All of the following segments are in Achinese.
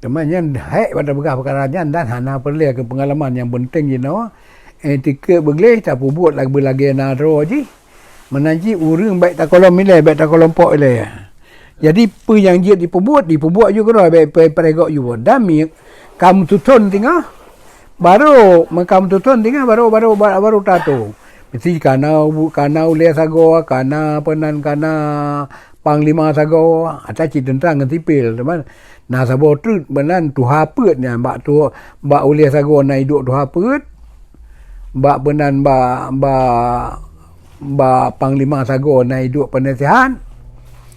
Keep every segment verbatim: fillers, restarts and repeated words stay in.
Teuma nyan hek bak tapeugah peukara nyan dan hana peureulée keu peungalaman nyang peunteng jinoe. Etikeuet beugleh tapeubuet lagée, beulagée na droe jih. Meunan cit ureuëng baik takalon ilée, baik takalompok ilée. Jadi peue nyang jeuet jipeubuet, jipeubuet ju keudroe, baik pe-, peureugot ju. Dan mi ka meututhon teungoh, barô, meuka meututhon teungoh, barô, barô, barô, barô tato. Meusti kana u-, kana ulée sagoe, kana peunan, kana panglima sagoe, ata cit teuntra ngon sipil, teuma na saboh treuk meunan tuha peuet nyan bak tu, bak ulée sagoe na iduek tuha peuet, bak peunan bak, bak, bak panglima sagoe na iduek peunasihat.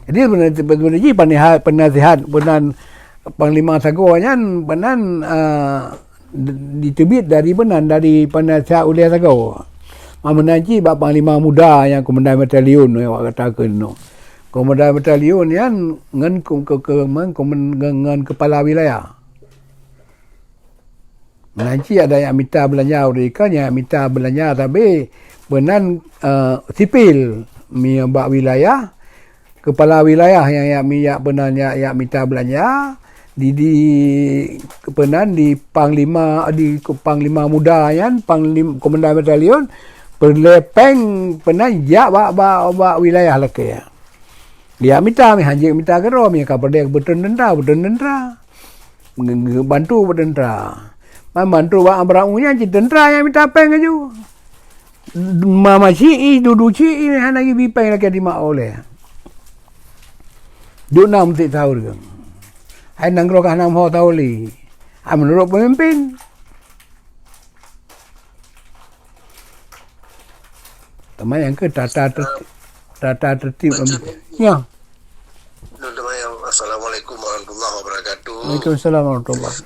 Jadi beuna, beuna jih peunasihat, peunasihat peunan panglima sagoe nyan peunan, ah, diteubiet dari peunan, dari peunasihat ulée sagoe. Ma meunan cit bak panglima muda nyang komandan batalion, eh, awak kata keunoe. Komandan batalion nyan ngon ku-, ke-, ke-, ngon komen-, ngon, ngon keupala wilayah. Meunan cit ada nyang mita beulanja, ureuëng ikon nyang mita beulanja sabe peunan, eh, sipil. Meunyoe bak wilayah, keupala wilayah nyang yak mi-, yak peunan yak, yak mita beulanja, di, di peunan di panglima, di panglima muda nyan, panglim-, komandan batalion, peureulée péng peunan jak bak, bak, bak wilayah lakée. Yak mita, mi hanjeuet mita keudroe, mi ka peureulée beutreun teuntra, beutreun teuntra. Nge-, nge-, bantu bak teuntra. Man bantu bak Abraham nyan cit teuntra nyang mita péng laju. Ma, ma ci i, dudu ci i, hana jibi péng lakée timak ulée. Duek na meutik sahur geuh. Hai nanggroe ka hana meuho sahur lé. Hai meunurot peumimpin. Teuma nyang keu tata tertib, tata tertib. Betul. Ya. Lôn teuma nyang, Assalamualaikum warahmatullahi wabarakatuh. Waalaikumsalam warahmatullahi.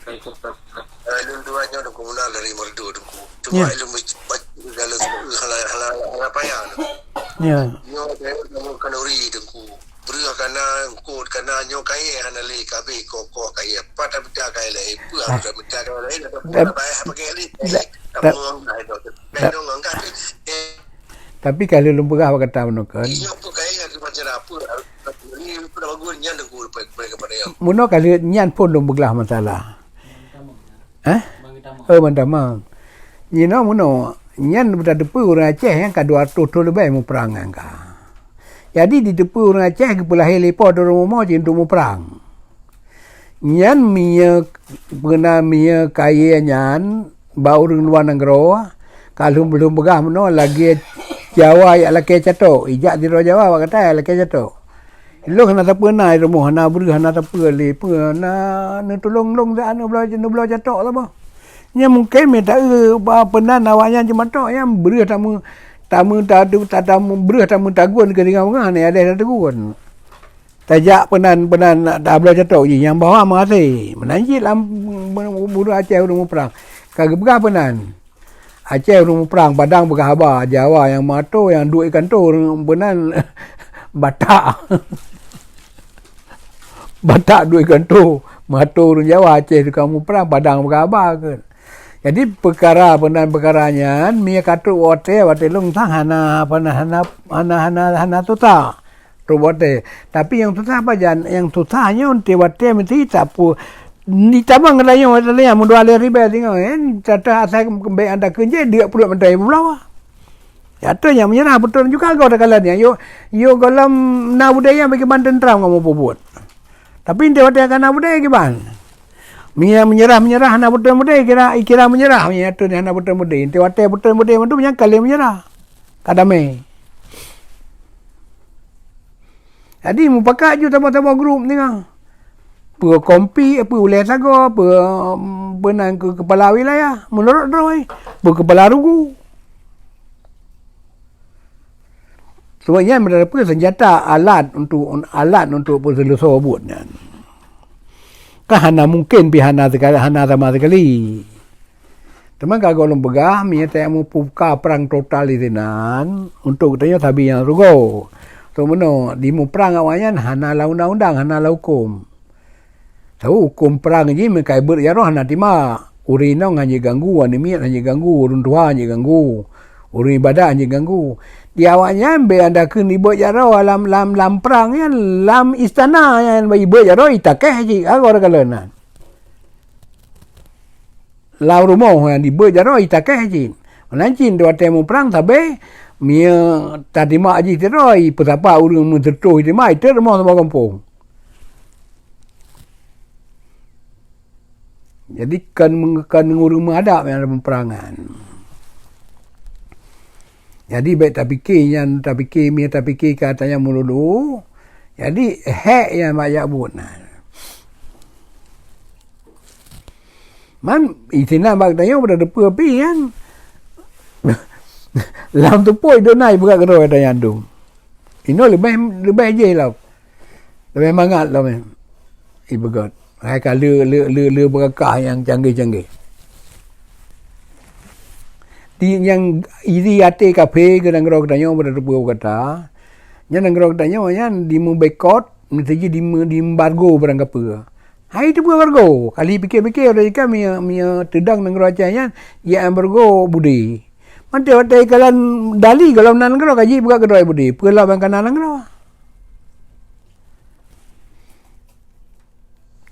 Eh, lôn tuan nyoe Teungku Munal dari Meureudu, Teungku. Cuma Ya. lôn bac-, bac-, dalam hala-, hala-, hala payah tu. Ya. Nyoe ada nama khanuri, Teungku. Breueh kana, eungkôt kana, nyoe kayée hana lé, ka abéh koh-koh kayée. Pat dah mita kayée laén, peue Ah. dah mita kayée laén, dah Tap-, payah pakai lé. tap-, Kamu orang lain tu. Kamu orang lain tu. Eh. Tapi ka lheueh lôn peugah bak gata meunoe kan. Iya, apa kayée lagi macam apa? Ini pun bagus nyan, Teungku, daripada, daripada yang Meunoe ka lheueh nyan pun lôn peugah masalah. Eh? Oh, bantamang. Jinoe meunoe, nyan beutateupeue ureuëng Aceh nyan ka dua ratus thon leubeh muprang nyan ka. Jadi diteupeue ureuëng Aceh geupeulahé lé Po teurimong rumoh jih untuk muprang. Nyan meunyoe, peuna meunyoe kayée nyan bak ureuëng luwa nanggroe, ka lheueh-lheueh peugah meunoe lagée Jawa jak lakée catok, ijak sidroe Jawa bak gata jak lakée catok. Lôn hana sapeue na i rumoh, hana breueh, hana sapeue lé, peue na neutulông lôn siat neubloe, neubloe catok saboh. Nyan mungken mita eu ba peunan awaknyan cuma tok nyan breueh tameu, tameu ta-, ta-, tameu breueh tameu tagun keu singoh beungoh hana adeh tagun. Tajak peunan, peunan tabloe catok jih nyang bahwa meuhase. Meunan cit lam bu-, bu-, bunoe Aceh ureuëng muprang. Ka geupeugah peunan. Aceh ureuëng muprang, Padang peugah haba, Jawa nyang meuato, nyang duek ikanto ureuëng beunan Batak. Batak duek ikanto, meuato ureuëng Jawa, Aceh tukang muprang, Padang peugah haba keuh. Jadi peukara peunan peukara nyan, mie ka trok watée, watée lôn sang hana, hana, hana, hana, hana, hana tuta. Trok watée. Tapi nyang susah pajan, nyang susah nyoe watée-watée meusti tapu-, ditamong geutanyoe watée nyan meudua lhée ribée singoh, eh, tata asai keumbek anda keunjai deuk peuruet meutai beublawa. Ya tu nyang meunyeurah beutôi juga goe teukalan nyan. Yo, yo gohlom na budaya bagi ban teuntram kamoe peubuet. Tapi ente watée ka na budaya kiban. Meunyoe meunyeurah-meunyeurah hana beutôi-beutôi kira, kira meunyeurah meunyoe tu hana beutôi-beutôi. Ente watée beutôi-beutôi mandum nyang ka lheueh meunyeurah. Ka damé. Jadi mupakat ju saboh-saboh grup ni kan. Peue kompi, peue ulée sagoe, peue, em, peue nan keu keupala wilayah, meunurot droe, peue keupala rugu. Sebab nyan meunurot peue seunjata alat untuk, alat untuk peuseuleusoe buet nyan. Kan hana mungken pih hana sekali, hana sama sekali. Teuma ka gohlom peugah, meunyoe tajak meubuka prang total di sinan, untuk geutanyoe sabe nyang rugoe. Untuk meunoe, di muprang awaknyan hana lam undang-undang, hana lam huköm. Sabab huköm prang jih meukai beuet jaroe hana tima. Ureuëng inong hana jiganggu, aneuk miet hana jiganggu, ureuëng tuha hana jiganggu, ureuëng ibadat hana jiganggu. Di awaknyan bèk anda kheun ibeuet jaroe lam, lam, lam prang nyan, lam istana nyan bèk ibeuet jaroe itakeh cit, ka goe teukalon nan. lam rumoh nyang dibeuet jaroe itakeh cit. Meunan cit di watèe muprang sabe, meunyoe tatimak jih sidroe, ipeusapa ureueng meuteutoh itima, itet rumoh saboh gampông. Jadi, kon, kon ureueng meuadab nyang lam peperangan. Jadi, bèk tapike nyan, tapike, meunyoe tapike keu atra nyan meululu, jadi, hék nyan bak jak buet nyan. Man, isinan bak geutanyoe padum teupeu pih nyan. Lam teupeu ido na ipeugah keudroe atra nyan dum. Inoe leubeh, leubeh jih lom. Leubeh mangat lom, eh. Ibeugöt. Hai ka le, le, le, le beurakah nyang canggih-canggih. Di nyang iri até kafé keu nanggroe geutanyoe beutateupeue gata. Nyan nanggroe geutanyoe nyan dimeuboikot, meusaji dime-, diembargo barang kapeue. Hai teupeue bargo, kali pikir-pikir dari ka mie, mie teudang nanggroe Aceh nyan, ya embargo budi. Mantong watèe kalan dali golom nan nanggroe kaji buka keudroe budi, peue lom nyang kana nanggroe.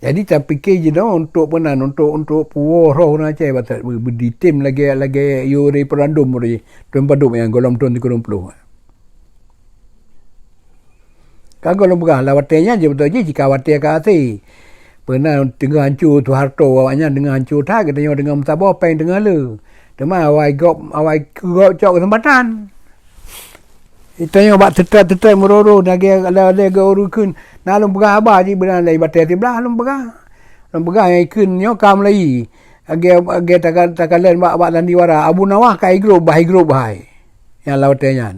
Jadi, tapike jinoe untuk peunan, untuk, untuk puwoe roh ureueng Aceh, bata-, be-, be-, ditem lagèe, lagèe yo referendum tadi, thon padum nyang golom thon tikureueng ploh. Ka golom peugah, lah watèe nyan jeuet beutôi jih, jika watèe ka até. Peunan teungoh hanco Soeharto, awaknyan teungoh hanco that, geutanyoe teungoh meusaboh, péng teungoh le. Teuma awai gob, awai gob cok keuseumpatan. Tanyoe bak teutrép-teutrép meuroro, lagèe, lagèe ureueng kheun, na lôn peugah haba jih beunan lé batèe siblah lôn peugah. Lôn peugah nyang ikheun nyoe ka meulayi. Lagèe, lagèe taka-, takalon bak, bak sandiwara, Abu Nawas ka igrôp, bah igrôp bahai. Nyang lam watèe nyan.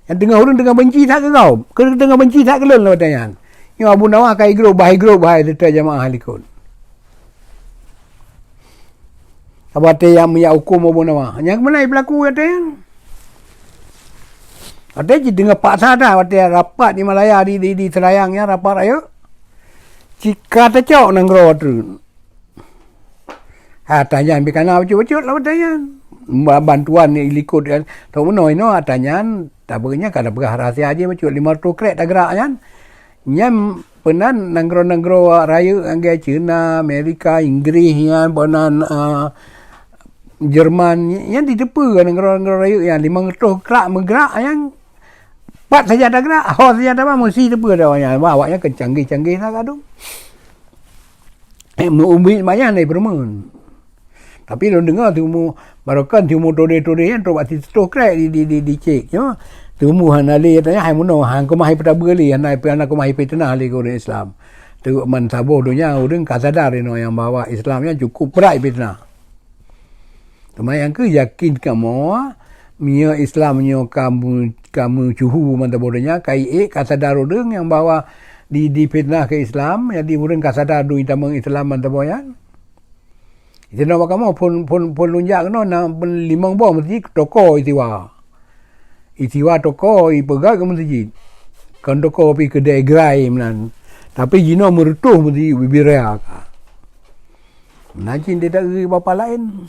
Nyang teungoh ureueng teungoh banci that keu gob, keu teungoh banci that keu lôn lam watèe nyan. Nyoe Abu Nawas ka igrôp, bah igrôp bahai teutrép jamaah likot. Watèe nyang meujak hukôm Abu Nawas. Nyang keumanö peulaku watèe nyan? Watèe jih teungoh paksa that, watèe rapat di Malaya, di, di, di Selayang nyan, rapat rayeuk. Cika tacok nanggroe treun. Atra nyan pih kana bacut-bacut lah watèe nyan. Ba-, bantuan ni likot kan. Tok meunoe inoe atra nyan, tapeugah nyan ka tapeugah rahsia jih bacut, limong reutôh krek tagerak nyan. Nyan peunan nanggroe-nanggroe rayeuk lagèe Cina, Amerika, Inggris nyan, peunan, a, Jerman, nyan jiteupeue nanggroe-nanggroe rayeuk nyan limong reutôh krek meugerak nyan. Pat saja tagerak, ho saja taba meusi teupeue atra nyan. Bah, awaknyan keu canggih-canggih that kadang. Eh, meu-ubit manyang dari peureumeun. Tapi lôn deungoe siumu, barokon siumu todeh-todeh nyan trok bak sireutôh krek di, di, di, dicek nyoe. Siumu hana lé, tanya hai meunoe, han keumah ipeutabeu lé, hana, hana keumah ipeuteunah lé keu ureueng Islam. Teuma saboh donya ureueng ka sadar inoe nyang bahwa Islam nyan cukup brat ipeuteunah. Teuma nyang keu yakin kamoe, meunyoe Islam nyoe ka meu-, ka meucuhu mantong boh donya, ka iék, ka sadar ureueng nyang bahwa di, difitnah keu Islam, jadi ureueng ka sadar dui tamong Islam mantong boh nyan. Inoe bak kamoe phon, phon, phon lôn jak keunoe na limong boh meuseujid toko istiwa. Istiwa toko ipeugah keu meuseujid. Kon toko pih keudè gerai meunan. Tapi jinoe meureutôh meuseujid bibira ka. Meunan cit didek geuh bapa laén.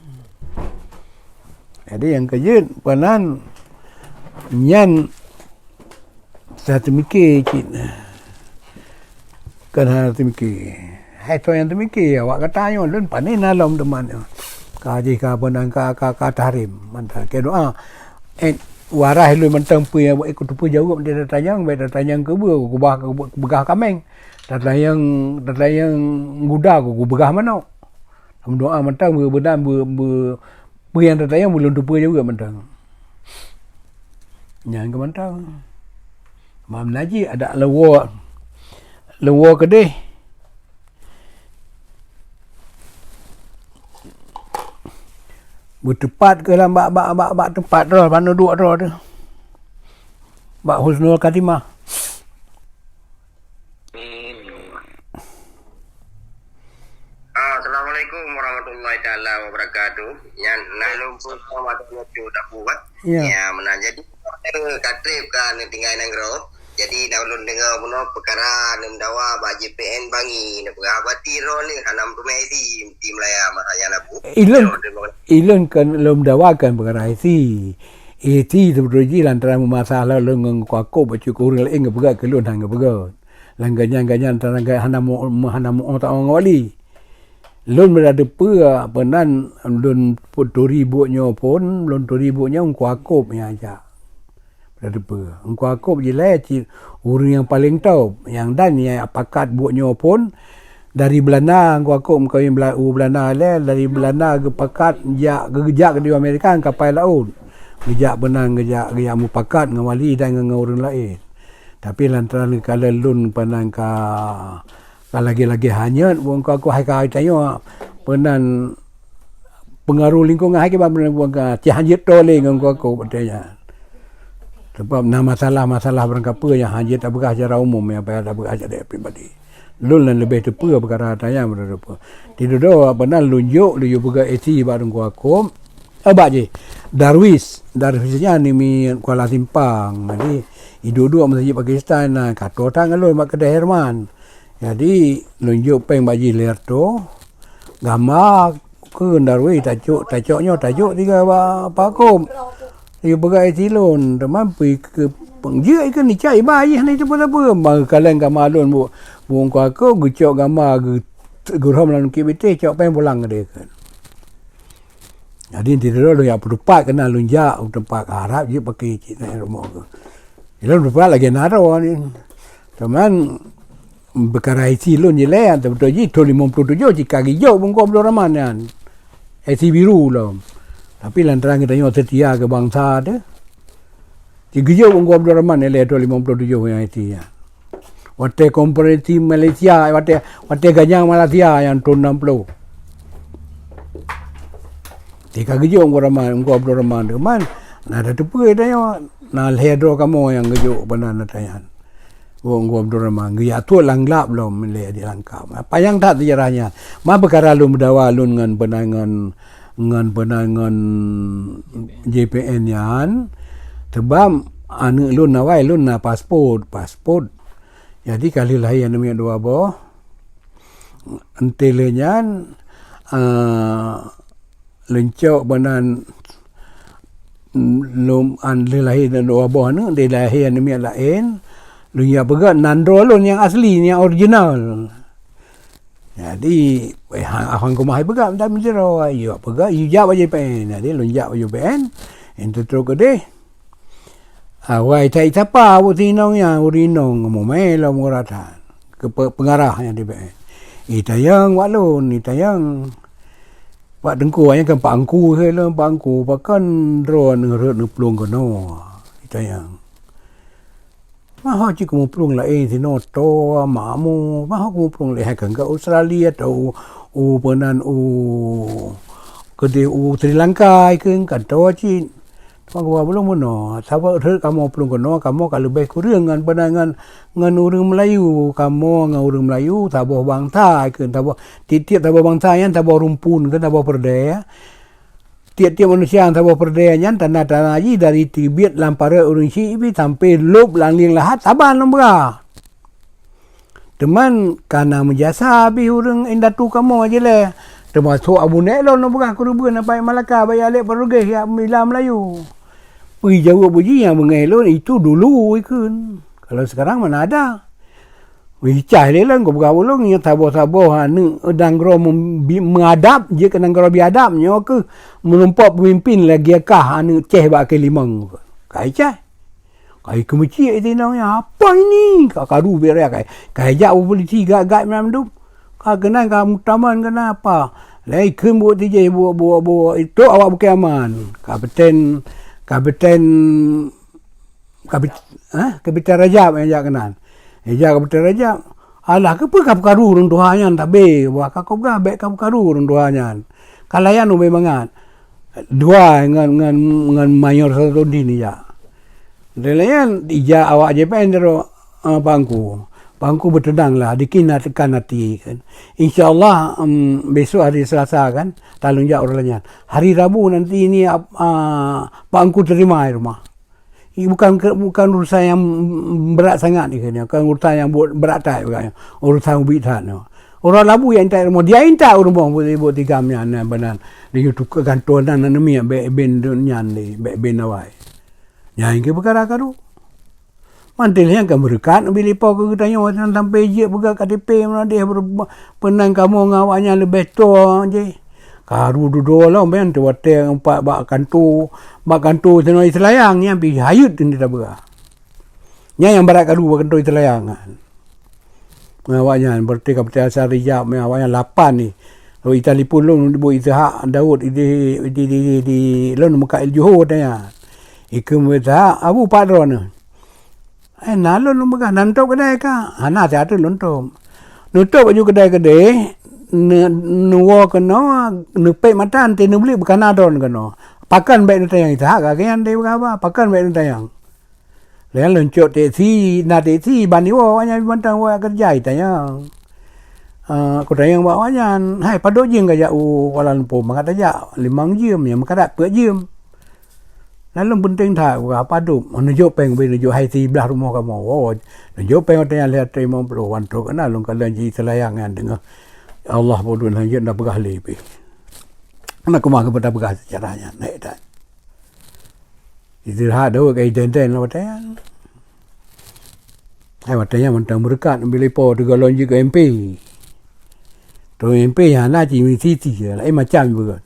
Jadi nyang keujeuet peunan nyan Sa teumike cit. Kan hana teumike. Hai soe nyang teumike, awak gata nyoe lôn pané na lom teuma nyoe. Ka jih ka peunang ka, ka, ka tahrim. Mantong keu doa. Eh, warai lôn mantong peue nyang buet ikut teupeu jaweueb di tatanyong, bèk tatanyong keubeue, kubah, kubeugah kameng. Tatanyong, tatanyong guda, kubeugah manok. Meudoa mantong beu-, beudan beu-, beu-, peue nyang tatanyong ulôn teupeue jaweueb mantong. Nyan keuh mantong. Mam Najib adak leuwoe, leuwoe keudeh. Beuteupat keuh lam bak, bak, bak, bak teumpat droe, bak neuduek droe teuh. Bak husnul khatimah. Assalamualaikum warahmatullahi taala wabarakatuh. Nyan na lôn peusalam atau nyoe dak buat. Ya. Ya, meunan jadi ka trép ka neutinggai nanggroe. Jadi na ulôn deungoe bunoe peukara neumeudawa bak J P N Bangi, neupeugah bati droeneuh hana meuteumé isi, meuti meulaya masa nyan Abu. Ilôn, ilôn kon lôn meudawa kon peukara isi. Isi teubeudôh jih lantaran meumasalah lôn ngon kuako bacut keu ureueng laén geupeugah keu lôn hana geupeugah. Lam gobnyan, gobnyan lantaran hana mu-, hana muoh taoh ngon wali. Lôn beutateupeue peunan lôn turi buet nyoe phon, lôn turi buet nyoe Teungku Yakub nyang jak. Beutateupeue. Teungku Yakub jilée cit ureuëng nyang paleng top, nyang dan nyang pakat buet nyoe phon dari Belanda, Teungku Yakub meukawen Bela-, u Belanda lé, dari Belanda geupakat jak, geujak di Amerika ngon kapai laôt. Geujak peunan, geujak, geujak mupakat ngon wali dan ngon, ngon ureuëng laén. Tapi lantaran ka lôn peunan ka Ka lagée-lagée hanyot, wong ka kuhai ka tanyoe peunan peungaruh lingkungan hai kiban peunan wong ka cih hanyot tole ngon kuku batée nyan. Sebab na masalah-masalah barangkapeue nyang hanyot tapeugah secara umum, nyang payah tapeugah secara pribadi. Lôn lôn leubeh teupeue peukara tanyan beureupeue. Tidodo peunan lôn jok laju peugah isi bak Teungku Yakub. Eh, bak jih. Darwis, Darwis nyan nimi Kuala Simpang. Jadi iduek-duek meuseujid Pakistan na kato that ngon lôn bak keudè Herman. Jadi, lôn jok péng bak jih lhèe reutôh, gamba keu Darwis tacok, tacok nyoe, tacok tiga ba-, pakôm. Laju peugah isi lôn, teuma pui keu peunjeuet ikeu nicak iba jih hana teupeu-teupeu. Meukaleng gamba lôn bu-, bungkôh aku, geucok gamba geu-, geurhom lam kieb bitéh, cok péng pulang keudè kheun. Jadi, di lôn jak peutupat keunan lôn jak u teumpat harab jih pakai cit na rumoh tu. Ilôn peutupat lagèe na droe ni. Teuma peukara isi lôn jilée, beutôi jih thôn limong ploh tujoh cit ka geujok bungkôh Abdul Rahman nyan. Isi biru lom. Tapi lantaran geutanyoe seutia keu bansa teuh, Sigeujok Teungku Abdul Rahman ilée thôn limong ploh tujoh nyang isi nyan. Watée konferensi Malaysia, watée, watée ganyang Malaysia nyang thôn enam puluh. Tika geujok Teungku Rahman, Teungku Abdul Rahman tu man, na tateupeue tanyoe, na lhèe droe kamoe nyang geujok bak na tanyan. Teungku Abdul Rahman geujak tuek lam glab lom lé di langkab. Panyang that seujarah nyan. Ma peukara lôn meudawa lôn ngon beunan ngon ngon peunan ngon J P N nyan, sebab aneuk lôn awai lôn na paspot, paspot. Jadi ka lheueh lahé aneuk miet dua boh. Enté lheueh nyan, ah, leuncok beunan lom an lheueh lahé dua boh aneuk, enté lahé aneuk miet laén, lôn jak peugah nan droe lôn nyang asli, nyang original. Jadi, eh, ha-, hana keumah peugah, meusidroe, yue peugah, yue jak bak J P N. Jadi, lôn jak bak J P N, nyan trok keudeh. Awai that sapa buet sinong nyan, ureueng inong, mumai lom gura that. Keu pe-, peungarah nyan J P N. Itanyong bak lôn, itanyong. Bak teungku, nyan kan Pak Engku, hai lôn, Pak Engku, pakon droeneuh rhot neuplueng keunoe? Itanyong. Maho cit keu muplong laén sinoe, toh, makmu, maho keu muplong laén, hai keu Australia, atau u, u peunan, u keudeh u Sri Lanka, ikeu kan toh cit. Teuma geuba bulong bunoe, sabab rhot kamoe plueng keunoe, kamoe ka leubeh kureueng ngon peunan ngon, ngon ureueng Meulayu. Kamoe ngon ureueng Meulayu saboh bansa, ikeu saboh, tiep-tiep saboh bansa nyan saboh rumpun, keu saboh peureudèe. Tiep-tiep manusia nyang saboh peureudèe nyan tanda-tanda jih dari teubiet lam parot ureueng Syiek pih sampoe lôb lam lieng lahat saban lom bra. Teuma ka na meujasa pih ureueng indatu kamoe jilée, teumasok Abu Neuk lôn lôn peugah keureubeuen Abai Malaka, Abai Alek Parugeh jak mila Meulayu. Peue jaweueb beuji nyang beungéh lôn, itu dulu ikheun. Kalau sekarang mana ada. Wicah lé lôn geupeugah ulôn nyoe saboh-saboh aneuk nanggroe meubi-, meuadab jeuet keu nanggroe biadab nyoe keuh meurumpok peumimpin lagèe kah aneuk ceh bak keulimong. Kai ceh. Kai keumeuciek di inong nyan, "Apa ini?" Ka karu beuraya kai. Kai jak u polisi gat-gat meunan dum. Ka keunan ka mutaman keunan apa? Lai kheun buet tijeh buet-buet-buet itu awak bukée aman. Kapten, kapten Kapit-, eh, Kapiten Rajab nyang jak keunan. Nyang jak Kapiten Rajab. Alah, keupeue ka peukaru ureueng tuha nyan tabe? Wah, ka kobra bék ka peukaru ureueng tuha nyan. Ka layan ubé mangat. Dua ngon, ngon, ngon Mayor Sadruddin ijak. Di layan ijak awak J P N terus, eh, Pak Engku. Pak Engku beuteudang lah, dikina tekan hati kan. Insya Allah, em, besok hari Selasa kan, talung jak ureueng nyan. Hari Rabu nanti ni, ap-, ah, Pak Engku terima di rumah. Ini bukan ke-, bukan urusan yang berat sangat ni, bukan urusan yang buat berat tai, bukan. Urusan ubit that tu. Orang labu yang intat rumah, dia intat rumah buat, buat tiga nyan, nyan benar. Dia tukar gantung dan aneuk miet, bek ben nyan di, bek ben awai. Nyan ke perkara karu. Mantel nyang ka meureukat ubé lipo keu geutanyoe, sampai jeuet peugah K T P meunadeh peunan kamoe ngon awaknyan leubeh toe jih. Karu dudoe lom nyan teuh watée umpat bak kanto, bak kanto sinoe Selayang nyan pih hayeuet teungoh tabeurah. Nyan nyang barat karu bak kanto Selayang nyan. Awaknyan berarti ka asai rijab, awaknyan lapan ni. Lalu italipun lôn buet Ishak Daud di, di, di, di, di lôn meukat Johor tanya. Ikeu Ishak, Abu pat droeneuh. Eh, na lôn lôn peugah, na neutôb keudai ka? Hana, siat lôn tôb. Neutôb baju keudai keudeh, ne-, neuwoe keunoe, neupék mata, neubeli beukana droen keunoe. Pakon bék neutanyong Ishak, ka geuyan deh peugah haba, pakon bék neutanyong. Lheueh lôn cok teksi, na teksi, ban iwoe, awaknyan mantong woe keureuja itanyong. Eh, kutanyong bak awaknyan, "Hai, padub jeuem kajak u Kuala Lumpur?" Mangat tajak limong jeuem, nyang meukarat peuet jeuem. Lalu peunteng that, wah, padub. Neujok péng ubé neujok hai siblaih rumoh kamoe. Woe, neujok péng watée nyan lhée limong ploh, wan trok na lôn kalon ji Selayang nyan deungoh. Ya Allah, bodoh lanjut na peugah lé pih. Na keumah keupada peugah sejarah nyan, naik that. Istirahat dawet ka iden-den lah watée nyan. Hai watée nyan mantong meureukat ubé lipo teugalon jih keu M P. Tu M P nyan hana cit misi-misi, laén macam beureukat.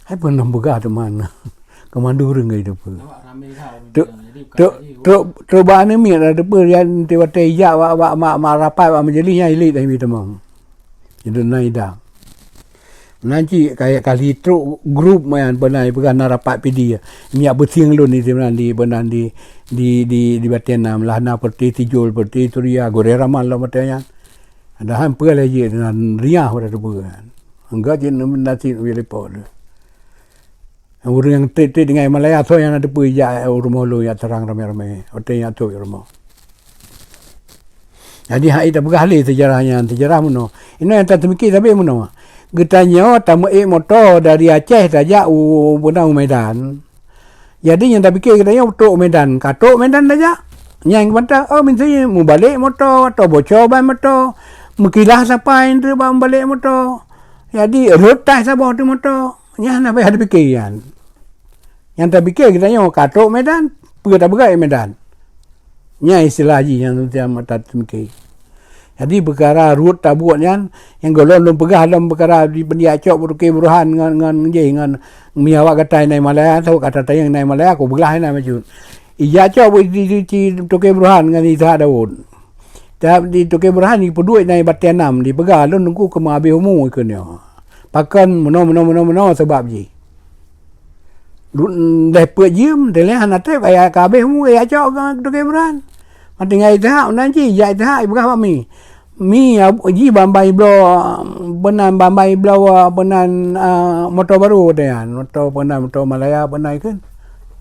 Hai pernah peugah teuma keumandu ureuëng ka jiteupeue. Trok, trok, trok bak aneuk miet dah teupeue, watée ijak bak, bak, bak, bak rapat, bak majelis nyan ilit dah mi teuma. Jadi na idang. Nan cit kaya kali trok grup meunan peunan peugah na rapat P D. Miak beusieng lôn di sinan di peunan di, di, di, di Batena. Lah na Perti Tijol, Perti Surya, Goreng Raman lom watée nyan. Padahai peue lagée nan riah pada teupeue kan. Enggak cit nasib ubé lipo tu. Ureuëng nyang treb-treb deungon Malaya soe nyang na teupeue jak u rumoh lôn jak seurang ramé-ramé. Watée nyan trok u rumoh. Jadi hai tapeugah lé seujarah nyan, seujarah meunoe. Inoe nyang tateumiké sabé meunoe. Geutanyoe tameuék moto dari Aceh tajak u, u Medan. Jadi nyang tapike geutanyoe trok u Medan, ka trok u Medan tajak. Nyang geupantak, oh, meusti mubalek moto, atau boco ban moto, meukilah sapai treuk bak mubalek moto. Jadi rhot taih saboh teuh moto. Nyan hana payah tapike nyan. Nyang tapike geutanyoe ka trok Medan, peue tapeugah Medan. Nyan istilah jih nyang tateumiké. Jadi peukara rhot tabuet nyan, nyang gohlom lôn peugah lom peukara di, di Acok Teuku Burhan ngon, ngon jih ngon mi awak gata inai Malaya, saboh gata tanyong inai Malaya, ku peugah inai maju. Ijak cok buet di, di, di Teuku Burhan ngon Ishak Daud. Tiep di Teuku Burhan jipeuduek inai Batée Nam, jipeugah lôn teungku keumah habéh umu ikeu nyoe. Pakon meunoe, meunoe, meunoe, meunoe sabab jih. Lhée peuet jeuem, dilée hana treb, aya ka habéh umu, aya cok keu Teuku Burhan. Maté ngon Ishak, meunan cit, jak Ishak, ipeugah bak mi. Mi, ab-, ji bambai bloe, beunan bambai bloe, beunan, ah, moto barô watée nyan. Moto beunan, moto Malaya beunan ikheun.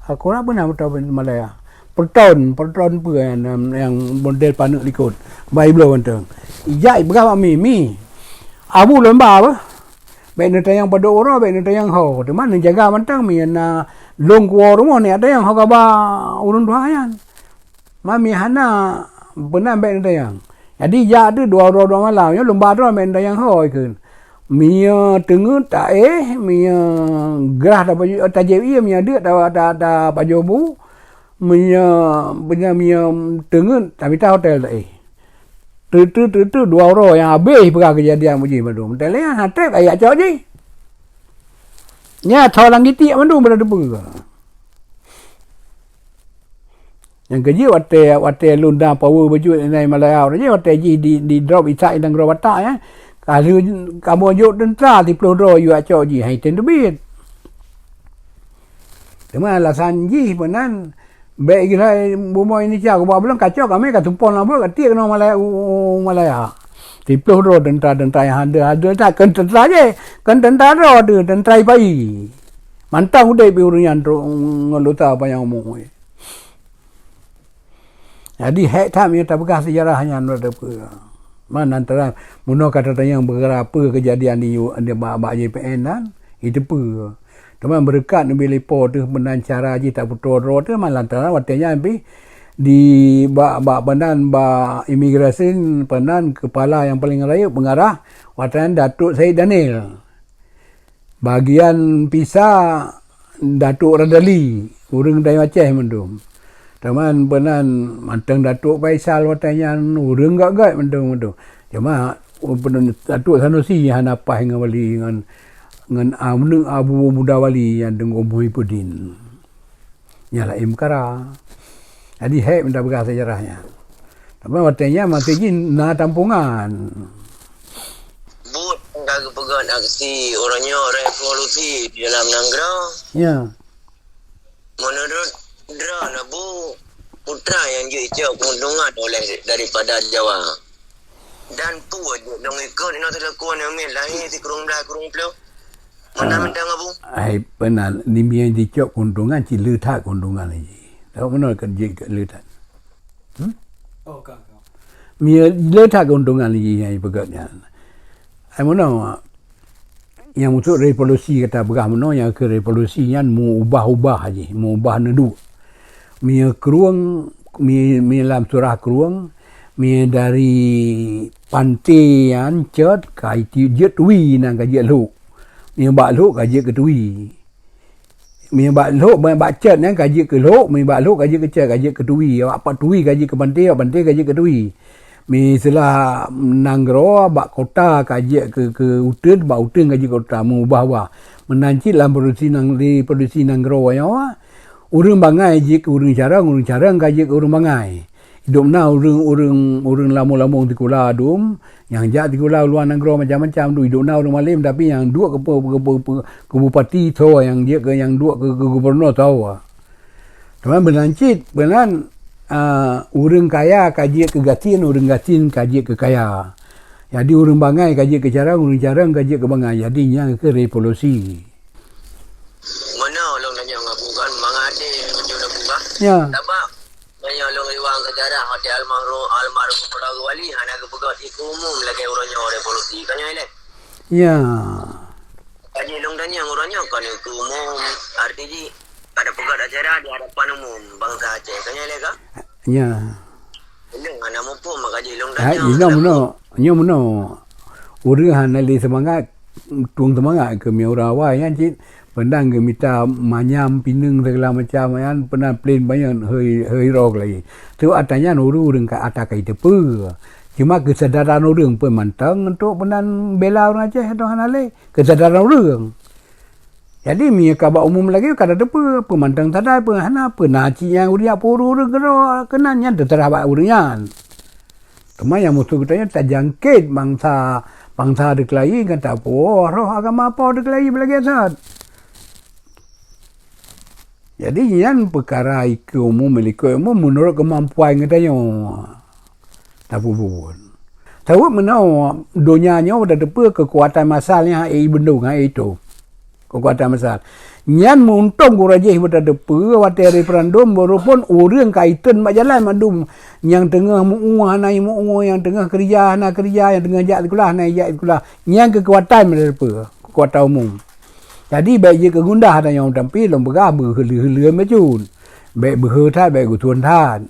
Aku rasa beunan moto Malaya. Proton, Proton peue nyan, nyang model paneuk likot. Bambai bloe mantong. Ijak ipeugah bak mi, mi. Abu lôn ba beuh. Bék neutanyong padub uroe, bék neutanyong ho. Teuma neujaga mantong mi na lôn kuwoe rumoh neutanyong ho kaba ureuëng tuha nyan. Mami hana, beunan bék neutanyong. Jadi jak teuh dua uroe dua malam, nyoe lôn ba droe bék neutanyong ho ikheun. Meunyoe teungeut taéh, meunyoe grah tapajoh, tajieb ié, meunyoe deuk ta, ta, tapajoh bu, meunyoe, meunyoe, meunyoe teungeut tamita hotel taéh. Teuteu, teuteu dua uroe nyang habéh peugah keujadian bak jih mandum. Meuteulée hana treb aya cok jih. Nyan tho lam gitiek mandum pada teupeue. Nyang keujeuet watée, watée lôn dang power bacut inai Malaya, watée jih di, di drop Ishak inong Nanggroe Batak nyan. Ka lheueh kamoe jok teuntra siplôh droe yue cok jih, hai tem teubiet. Teuma alasan jih meunan, bék kira bumoe Indonesia keubah buleuen kacok kami ka tumpông lam buet ka tiek keunoe Malaya, u, u, u Malaya. Siplôh droe teuntra-teuntra nyang hana, hana that kon teuntra jih, kon teuntra droe teuh, teuntra ipai. Mantong udeb pih ureuëng nyan trok ngon luta panyang umu. Jadi hék that meunyoe tapeugah seujarah nyan lôn teupeue. Man antara meunoe ka tatanyong peukara peue keujadian di, di bak, bak J P N nyan, iteupeue. Teuma beureukat neubi lipo teuh meunan cara jih tapeutuwoe droe teuh, man lantaran watée nyan pih di bak, bak peunan bak imigrasi peunan keupala nyang paleng rayeuk peungarah watée nyan Datuk Said Daniel. Bagian visa Datuk Radali, ureuëng dari Aceh mandum. Teuma beunan mantong Datuk Faisal watée nyan ureuëng gét-gét mandum-mandum. Cuma Datuk Sanusi hana paih ngon wali ngon, ngon aneuk Abu Muda Wali nyang Teungku Muhibbuddin. Nyan laén peukara. Jadi hék mita peugah sejarah nyan. Tapi watée nyan masih jih na tampongan. Buet ka geupeugét aksi uroe nyoe revolusi di dalam nanggroe. Ya. Menurut droeneuh, Abu, peue nyang jeuet icok keuntungan oleh daripada Jawa? Dan peue jeuet lôn ikot inoe teuleukoe namiet lahé sikureueng blaih kureueng ploh? Meunan mantong, Abu. Ai, peunan, di miyueb jicok keuntungan, cit le that keuntungan lagi. Tahu meunoe kan jeuet le that. Hmm? Oh, ka, ka. Miyueb le that keuntungan lagi nyang ipeugét nyan. Ai meunoe, nyang maksud revolusi kata peugah meunoe, nyang keu revolusi nyan meu-ubah-ubah jih, meu-ubah neuduek. Miyueb krueng, mi, mi lam surah krueng, miyueb dari panté nyan cot ka jeuet tui nan ka jeuet lhok. Miyueb bak lhok ka jeuet keu tui. Miyueb bak lhok, miyueb bak cot nyan ka jeuet keu lhok, miyueb bak lhok ka jeuet keu cot, ka jeuet keu tui. Bak tui ka jeuet keu panté, bak panté ka jeuet keu tui. Miseula nanggroe bak kota ka jeuet keu, keu uteuen, bak uteuen ka jeuet keu kota, meu-ubah-ubah. Meunan cit lam produksi nang-, di produksi nanggroe nyoe, ureuëng bangai jeuet keu ureuëng carông, ureuëng carông ka jeuet keu ureuëng bangai. Idop na ureuëng, ureuëng, ureuëng lamong-lamong sikula dum, nyang jak sikula luwa nanggroe macam-macam tu. Idop na ureuëng malém, tapi nyang duek keu pe-, keu, keu, keu bupati tho, nyang jeuet keu, nyang duek keu, keu gubunur tho. Teuma meunan cit, meunan, ah, ureuëng kaya ka jeuet keu gasien, ureuëng gasien ka jeuet keu kaya. Jadi ureuëng bangai ka jeuet keu carông, ureuëng carông ka jeuet keu bangai. Jadi nyan keuh revolusi. Meunoe lôn tanyong Abu kan, mangat deh meunyoe Abu kan. Ya. Sabab meunyoe lôn riwang sejarah watée almarhum, almarhum Ragu Wali hana geupeugah iku umum lagée uroe nyoe revolusi. Ka nyoe lé? Ya. Ka jih lôn tanyong uroe nyoe kon iku umum, arti jih ada peugah acara di hadapan umum bansa Aceh. Ka nyoe lé ka? Ya. Lôn hana muphom maka jih lôn tanyong. Nyoe meunoe, nyoe meunoe. Ureuëng hana lé seumangat, tueng seumangat keu miyueb ureuëng awai nyan cit, peundang geumita manyam, pineung, segala macam nyan, peundang plan banyak hei, hei roh lagi. Tu ata nyan ureuëng-ureuëng ka ata ka jiteupeue. Cuma keusadaran ureuëng pun mantong untuk peundang bela ureuëng Aceh atau hana lé. Keusadaran ureuëng. Jadi, meunyoe ka bak umum lagée ka tateupeue, peue mantong sadai, peue hana, peue na cit nyang ureuëng jak peue ureuëng keudroe keunan, nyan teuseurah bak ureuëng nyan. Teuma nyang musoh geutanyoe tajangkét bansa, bansa dikeulayi ngon tapuwoe roh agama po dikeulayi beulagée that. Jadi, nyan peukara ikeu umum, likot umum meunurot keumampuan geutanyoe. Tapeubuet. Sabab meunoe, donya nyoe tateupeue keukuatan massa nyan, eh, bendung, eh, itu. Keukuatan massa. Nyan meuuntông gurajih beutateupeue watée referendum, walaupun ureuëng ka iteun bak jalan mandum, nyang teungoh meu-ue hana meu-ue, nyang teungoh keurija hana keurija, nyang teungoh jak sikula hana jak sikula. Nyan keukuatan beutateupeue, keukuatan umum. Jadi, bék jeuet keu gundah tanyoe tapi lôn peugah beuheuleu-heuleu bacut. Bék beuhe that, bék geuthon that.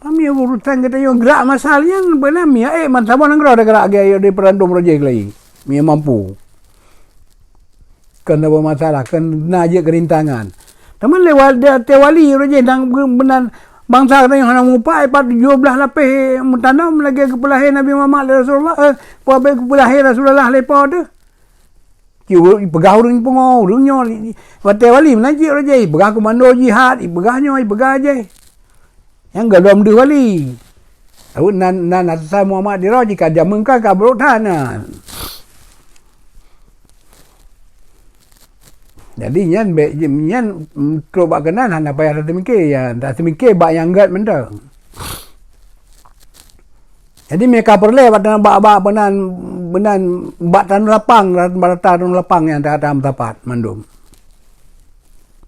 Meunyoe urusan geutanyoe gerak massa nyan, beuna meunyoe ék bansaboh nanggroe teugerak lagée di referendum rojih keulayi, meunyoe mampu. Kon saboh masalah, kon na jeuet keurintangan. Teuma lé wa-, di ateueh wali rojih nyang be-, meunan bansa geutanyoe hana mupat, pat tujoh blaih lapéh meutanom lagée geupeulahé Nabi Muhammad lé Rasulullah, eh, geupeulahé Rasulullah lé Po teuh. Ci ureuëng ipeugah ureuëng pungo, ureuëng nyoe, watée wali meunan cit ureuëng jih, ipeugah komando jihad, ipeugah nyoe, ipeugah jéh. Nyang gohlom deuh wali. Aweuek nan, nan asai Muhammad Diro jih ka jameun ka, ka brok that na. Jadi nyan bék, nyan, mm, trok bak keunan hana payah taseumiké, ya, taseumiké bak nyang gét mantong. Jadi, meunyoe ka peureulée bak, bak, bak, beunan, beunan bak tanoh lapang, rata-rata tanoh lapang nyang that-that meusapat mandum.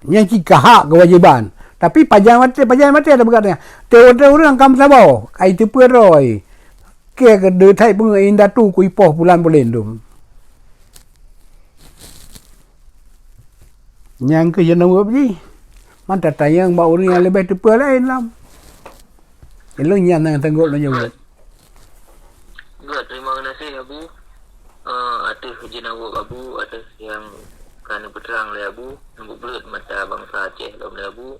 Nyan cit ka hak keuwajéban. Tapi pajan watée, pajan watée ada beugat nyan. Teu-, teu ureuëng ka meusaboh, ka jiteupeue droe. Keu keu deutai peue indatu ku ipoh pulan pulen dum. Nyang keu jeuneuweueb jih, mantong tanyong bak ureuëng nyang leubeh teupeue laén lom. Ilôn nyan nyang sanggob lôn jaweueb. Gét, terima kasih, Abu. Eh, ateueh jeuneuweueb Abu, ateueh nyang ka neupeutrang lé Abu, neupeubleuet mata bansa Aceh lom lé Abu.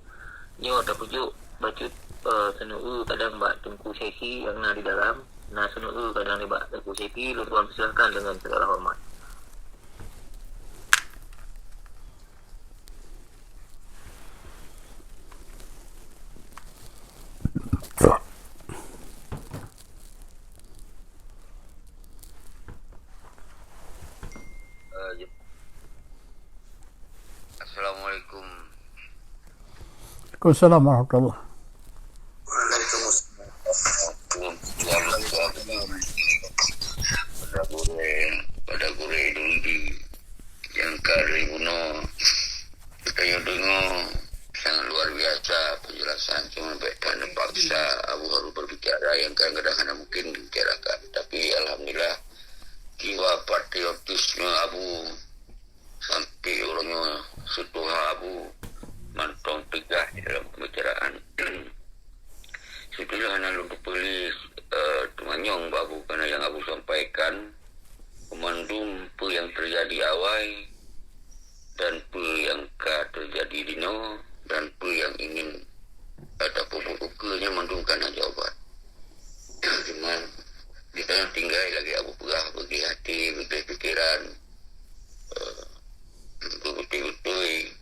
Nyoe tapeujok bacut, eh, seuneue kadang bak Teungku Syekhi nyang na di dalam, na seuneue kadang nibak Teungku Syekhi, lôn tuan peusilakan deungon segala hormat. Assalamualaikum. Waalaikumsalam warahmatullah. Waalaikumsalam. Pada gurée, pada gurée dulu di nyang ka lheueh bunoe, tanyoe deungoe sangat luar biasa penjelasan. Cuma bèk that neupaksa Abu harus berbicara yang kadang-kadang hana mungkin dibicarakan. Tapi alhamdulillah, jiwa patriotisme Abu sampai uroe nyoe seutuha Abu mantong teugah di dalam pembicaraan. Seutuha hana lôn teupeuli, eh, teumanyong bak Abu, karena yang Abu sampaikan, peumandum peue nyang teujadi awai dan peue nyang ka teujadi dinoe dan peue nyang ingin, eh, tapeubuet ukeue nyan mandum ka na jawaban. Cuman, di tanyoe tinggai lagèe Abu peugah, beugèh até, beugèh pikeran, eh, beutôi-beutôi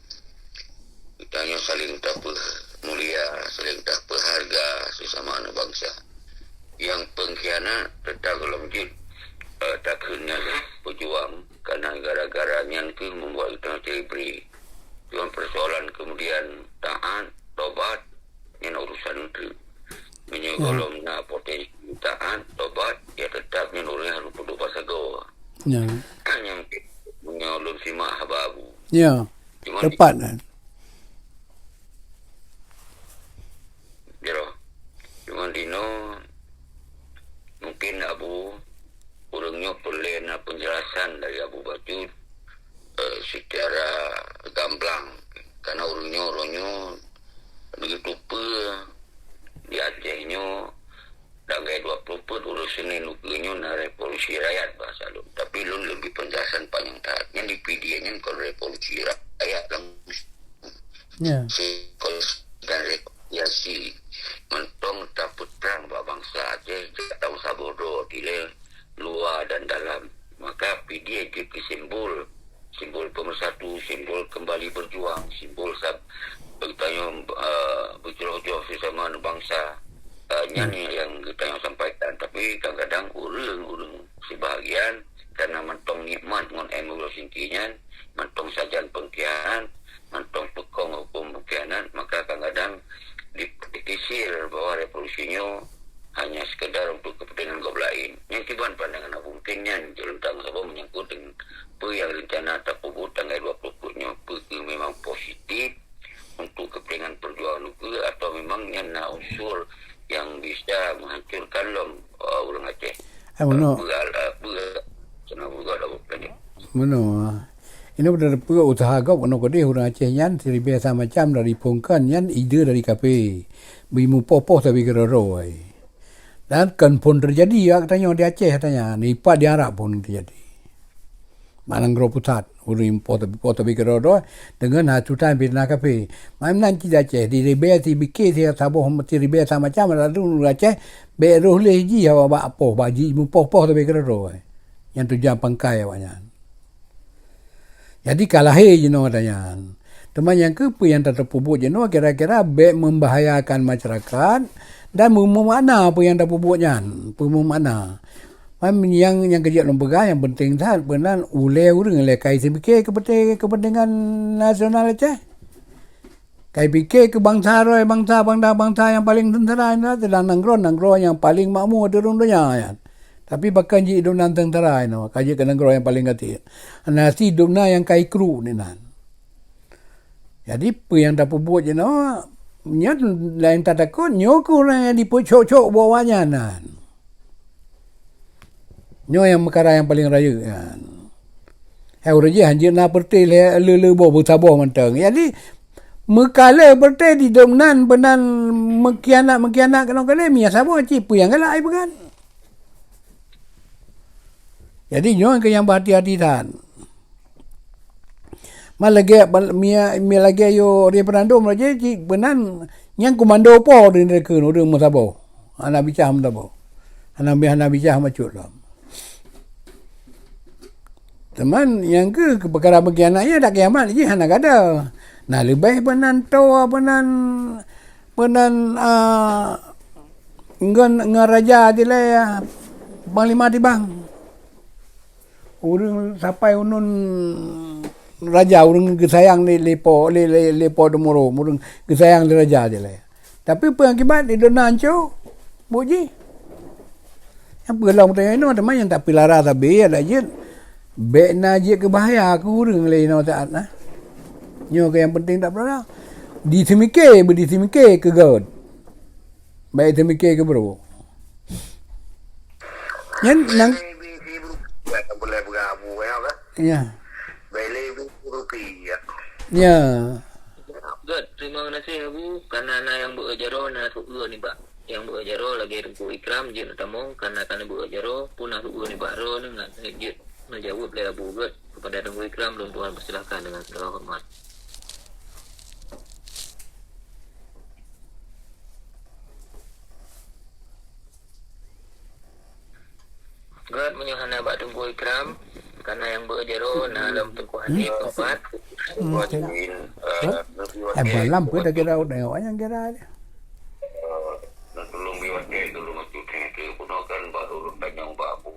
geutanyoe saléng tapeuh mulia, saléng tapeuharga sesama aneuk bansa. Nyang pengkhianat teutap gohlom jeuet, eh, takheun nyan peujuang, karena gara-gara nyan keuh membuat geutanyoe celebrate. Cuma persoalan kemudian taat, tobat, nyan urusan teuk. Meunyoe gohlom na potensi taat, tobat, ya teutap nyan ureueng harôh peuduek bak sagoe. Ya. Kan nyang meunyoe lôn simak haba Abu. Ya. Cuma di- Tepat, kan? Jroh. Cuma dinoe mungkin Abu, ureueng nyoe peureulèe na penjelasan dari Abu Bacut, eh, secara gamblang. Karena ureueng nyoe, ureueng nyoe begitu peue di Aceh nyoe, tanggai dua puluh peuet uroe Senin ukeue nyoe na revolusi rakyat bahasa lôn. Tapi lôn leubeh penjelasan panyang that. Nyan di P D I nyan kon revolusi rakyat langsung. Ya. Sikol dan rekonsiliasi mantong tapeutrang bak bansa Aceh, jak tahu saboh droe dilèe luwa dan dalam. Maka P D I jeuet keu simbol, simbol pemersatu, simbol kembali berjuang, simbol sab-, geutanyoe, eh, beujroh-joh sesama bansa. Eh, nyan nyang geutanyoe sampaikan. Tapi kadang-kadang ureueng-ureueng sibahagian karena mantong nikmat ngon M U Sinti nyan, mantong sajan pengkhianat, mantong peukong huköm pengkhianat, maka kadang-kadang dipolitisir bahwa revolusi nyoe hanya sekedar untuk kepentingan gob laén. Nyan kiban pandangan Abu, mungkin nyan jeuet lôn tanggapi saboh menyangkut dengan peue nyang rencana tapeubuet tanggai dua puluh peuet nyoe, peue keuh memang positif untuk kepentingan perjuangan ukeue atau memang nyan na unsur nyang bisa menghancurkan lom, eh, ureueng Aceh. Eh, meunoe. Peue, eh, peue, sana peue dah bukan. Meunoe. Inoe beutôi peue usaha gob keunoe keudeh ureueng Aceh nyan siribèe sa macam dari phôn kon nyan ide dari kafé. Bri mupoh-poh tapi keudroe-droe. Dan kon phôn teujadi bak geutanyoe di Aceh geutanyoe, dipat di Arab phôn teujadi. Bak nanggroe pusat, ureueng poh tapi, poh tapi keudroe-droe, deungon hasutan fitnah kafé. Meunan cit di Aceh, di Ribèe, di Bikèe, di saboh, di Ribèe sa macam, lalu ureueng Aceh, bèk roh lé jih awak bak poh, bak jih mupoh-poh tapi keudroe-droe. Nyang tujuan pangkai awaknyan. Jadi ka lahé jinoe gata nyan. Teuma nyang keuh peue nyang tatapeubuet jinoe kira-kira bèk membahayakan masyarakat dan meumeumakna peue nyang tapeubuet nyan, peue meumakna. Kan nyang, nyang keujeuet lôn peugah nyang penting that, peue nan ulèe ureueng lé kai sibike keupeute-, keupeuntengan nasional Aceh. Kai pike keu bansa roe, bansa, bansa, bansa nyang paleng seungsara nyan, sedang nanggroe, nanggroe nyang paleng makmu di rhueng donya nyan. Tapi pakon jih idup nan seungsara inoe, ka jeuet keu nanggroe nyang paleng gasien. Nasib idup na nyang kai kru ni nan. Jadi, peue nyang tapeubuet jinoe, nyan laén tatakot, nyoe keuh ureueng nyang jipeucok-cok buet awaknyan nan. Nyoe nyang meukara nyang paleng rayeuk nyan. Hai ureueng jih hanjeuet na peureuté lé le-le boh beusaboh mantong. Jadi, meukala peureuté di dum nan beunan meukhianat-meukhianat keunoe keudeh, meunyo saboh cit peue nyang galak ai peugah. Jadi, nyoe keuh nyang beuhati-hati that. Man lagèe, mie, mie lagèe yo referendum lagèe cit beunan nyang komando po di neukheun ureueng meusaboh. Hana bicah meusaboh. Hana bi-, hana bicah macut lom. Teuma nyang keu peukara pengkhianat nyan dak kiamat jih hana gada. Nah, leubeh beunan toh beunan, beunan, ah, ngon, ngon raja dilèe, ah, panglima tibang. Ureueng sapai uneun raja, ureueng geusayang lé, lé po, lé, lé, lé po Teumuro, ureueng geusayang lé raja dilèe. Tapi peue akibat di dona anco buet jih. Nyang peue lom teuinong teuma nyang tapeulara sabe adak jeuet. Bèk na jeuet keu bahya keu ureueng lé inoe saat na. Nyoe keuh nyang penting tapeulara. Diseumiké, beudiseumiké keu gèt. Bèk diseumiké keu brôk. Nyan nang Boleh bergabung ya kan? Ya. Beli rupiah. Ya. Göt, terima kasih Abu. Karena na nyang beu jaroe na seueu nibak. Nyang beu jaroe lagèe Teungku Ikram jeuet na tamong, karena ka na beu jaroe pun na seueu nibak droe nyan jeuet na jaweueb lé Abu Göt. Kepada Teungku Ikram lôn tuan persilakan dengan segala hormat. Göt meunyoe hana bak Teungku Ikram, karena nyang beu jaroe na lom Teungku Hanif empat. Hmm, Teungku Hanif, eh, eh, malam pun dah kira udah awak yang kira aja. Eh, na tulông biwate tulông cuti ke punokan bak ureueng tanyong bak Abu.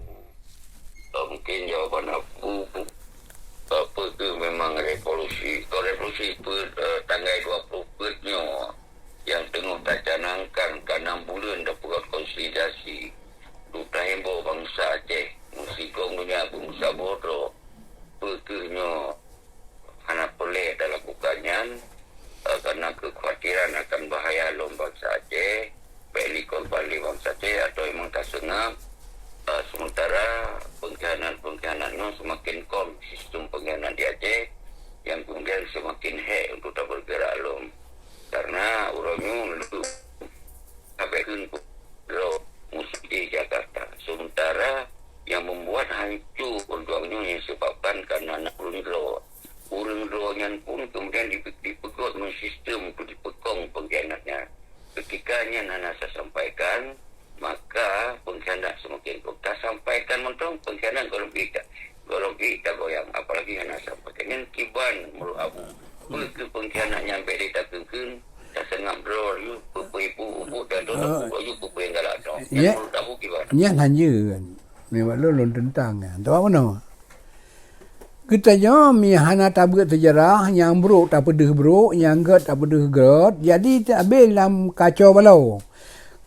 Eh, mungkin jawaban Abu, eh, peu keuh memang revolusi. Kalau revolusi peuet, eh, tanggai dua puluh peuet nyoe, nyang teungoh tacanangkan ka nam buleuen tapeugöt konsolidasi, untuk tahimbau bansa Aceh, meusigom donya beumeusaboh droe, peu keuh nyoe hana peureulèe talakukan nyan, eh, karena keukhawatiran akan bahaya lom bansa Aceh, baik likot bali bansa Aceh atau memang taseungap, eh, sementara pengkhianat-pengkhianat nyoe semakin kon sistem pengkhianat di Aceh, yang kemudian semakin hèk untuk tabergerak lom. Karena uroe nyoe leuh habéh kheun droe musoh di Jakarta. Sementara yang membuat hancur ureueng nyoe yang disebabkan karena na ureueng droe. Ureueng droe nyan pun kemudian dipe-, dipeugöt ngon sistem untuk dipeukong pengkhianat nyan. Ketika nyan hana tasampaikan, maka pengkhianat semakin kuat. Tasampaikan mantong pengkhianat gohlom pih ta-, gohlom pih tagoyang, apalagi hana sampaikan. Nyan kiban meunurot Abu. Peu keuh pengkhianat nyan bèk lé takheun-kheun, taseungap droe laju, peue-peue ibu ubuk dan droe laju, peue-peue nyang galak droe. Nyan meunurot Abu kiban. Nyan hanjeuet. Nibak lôn, lôn teuntang nyan. Sabab meunoe. Geutanyoe mie hana tabeuet seujarah, nyang brôk tapeudeuh brôk, nyang gèt tapeudeuh gèt, jadi tabé lam kacau balau.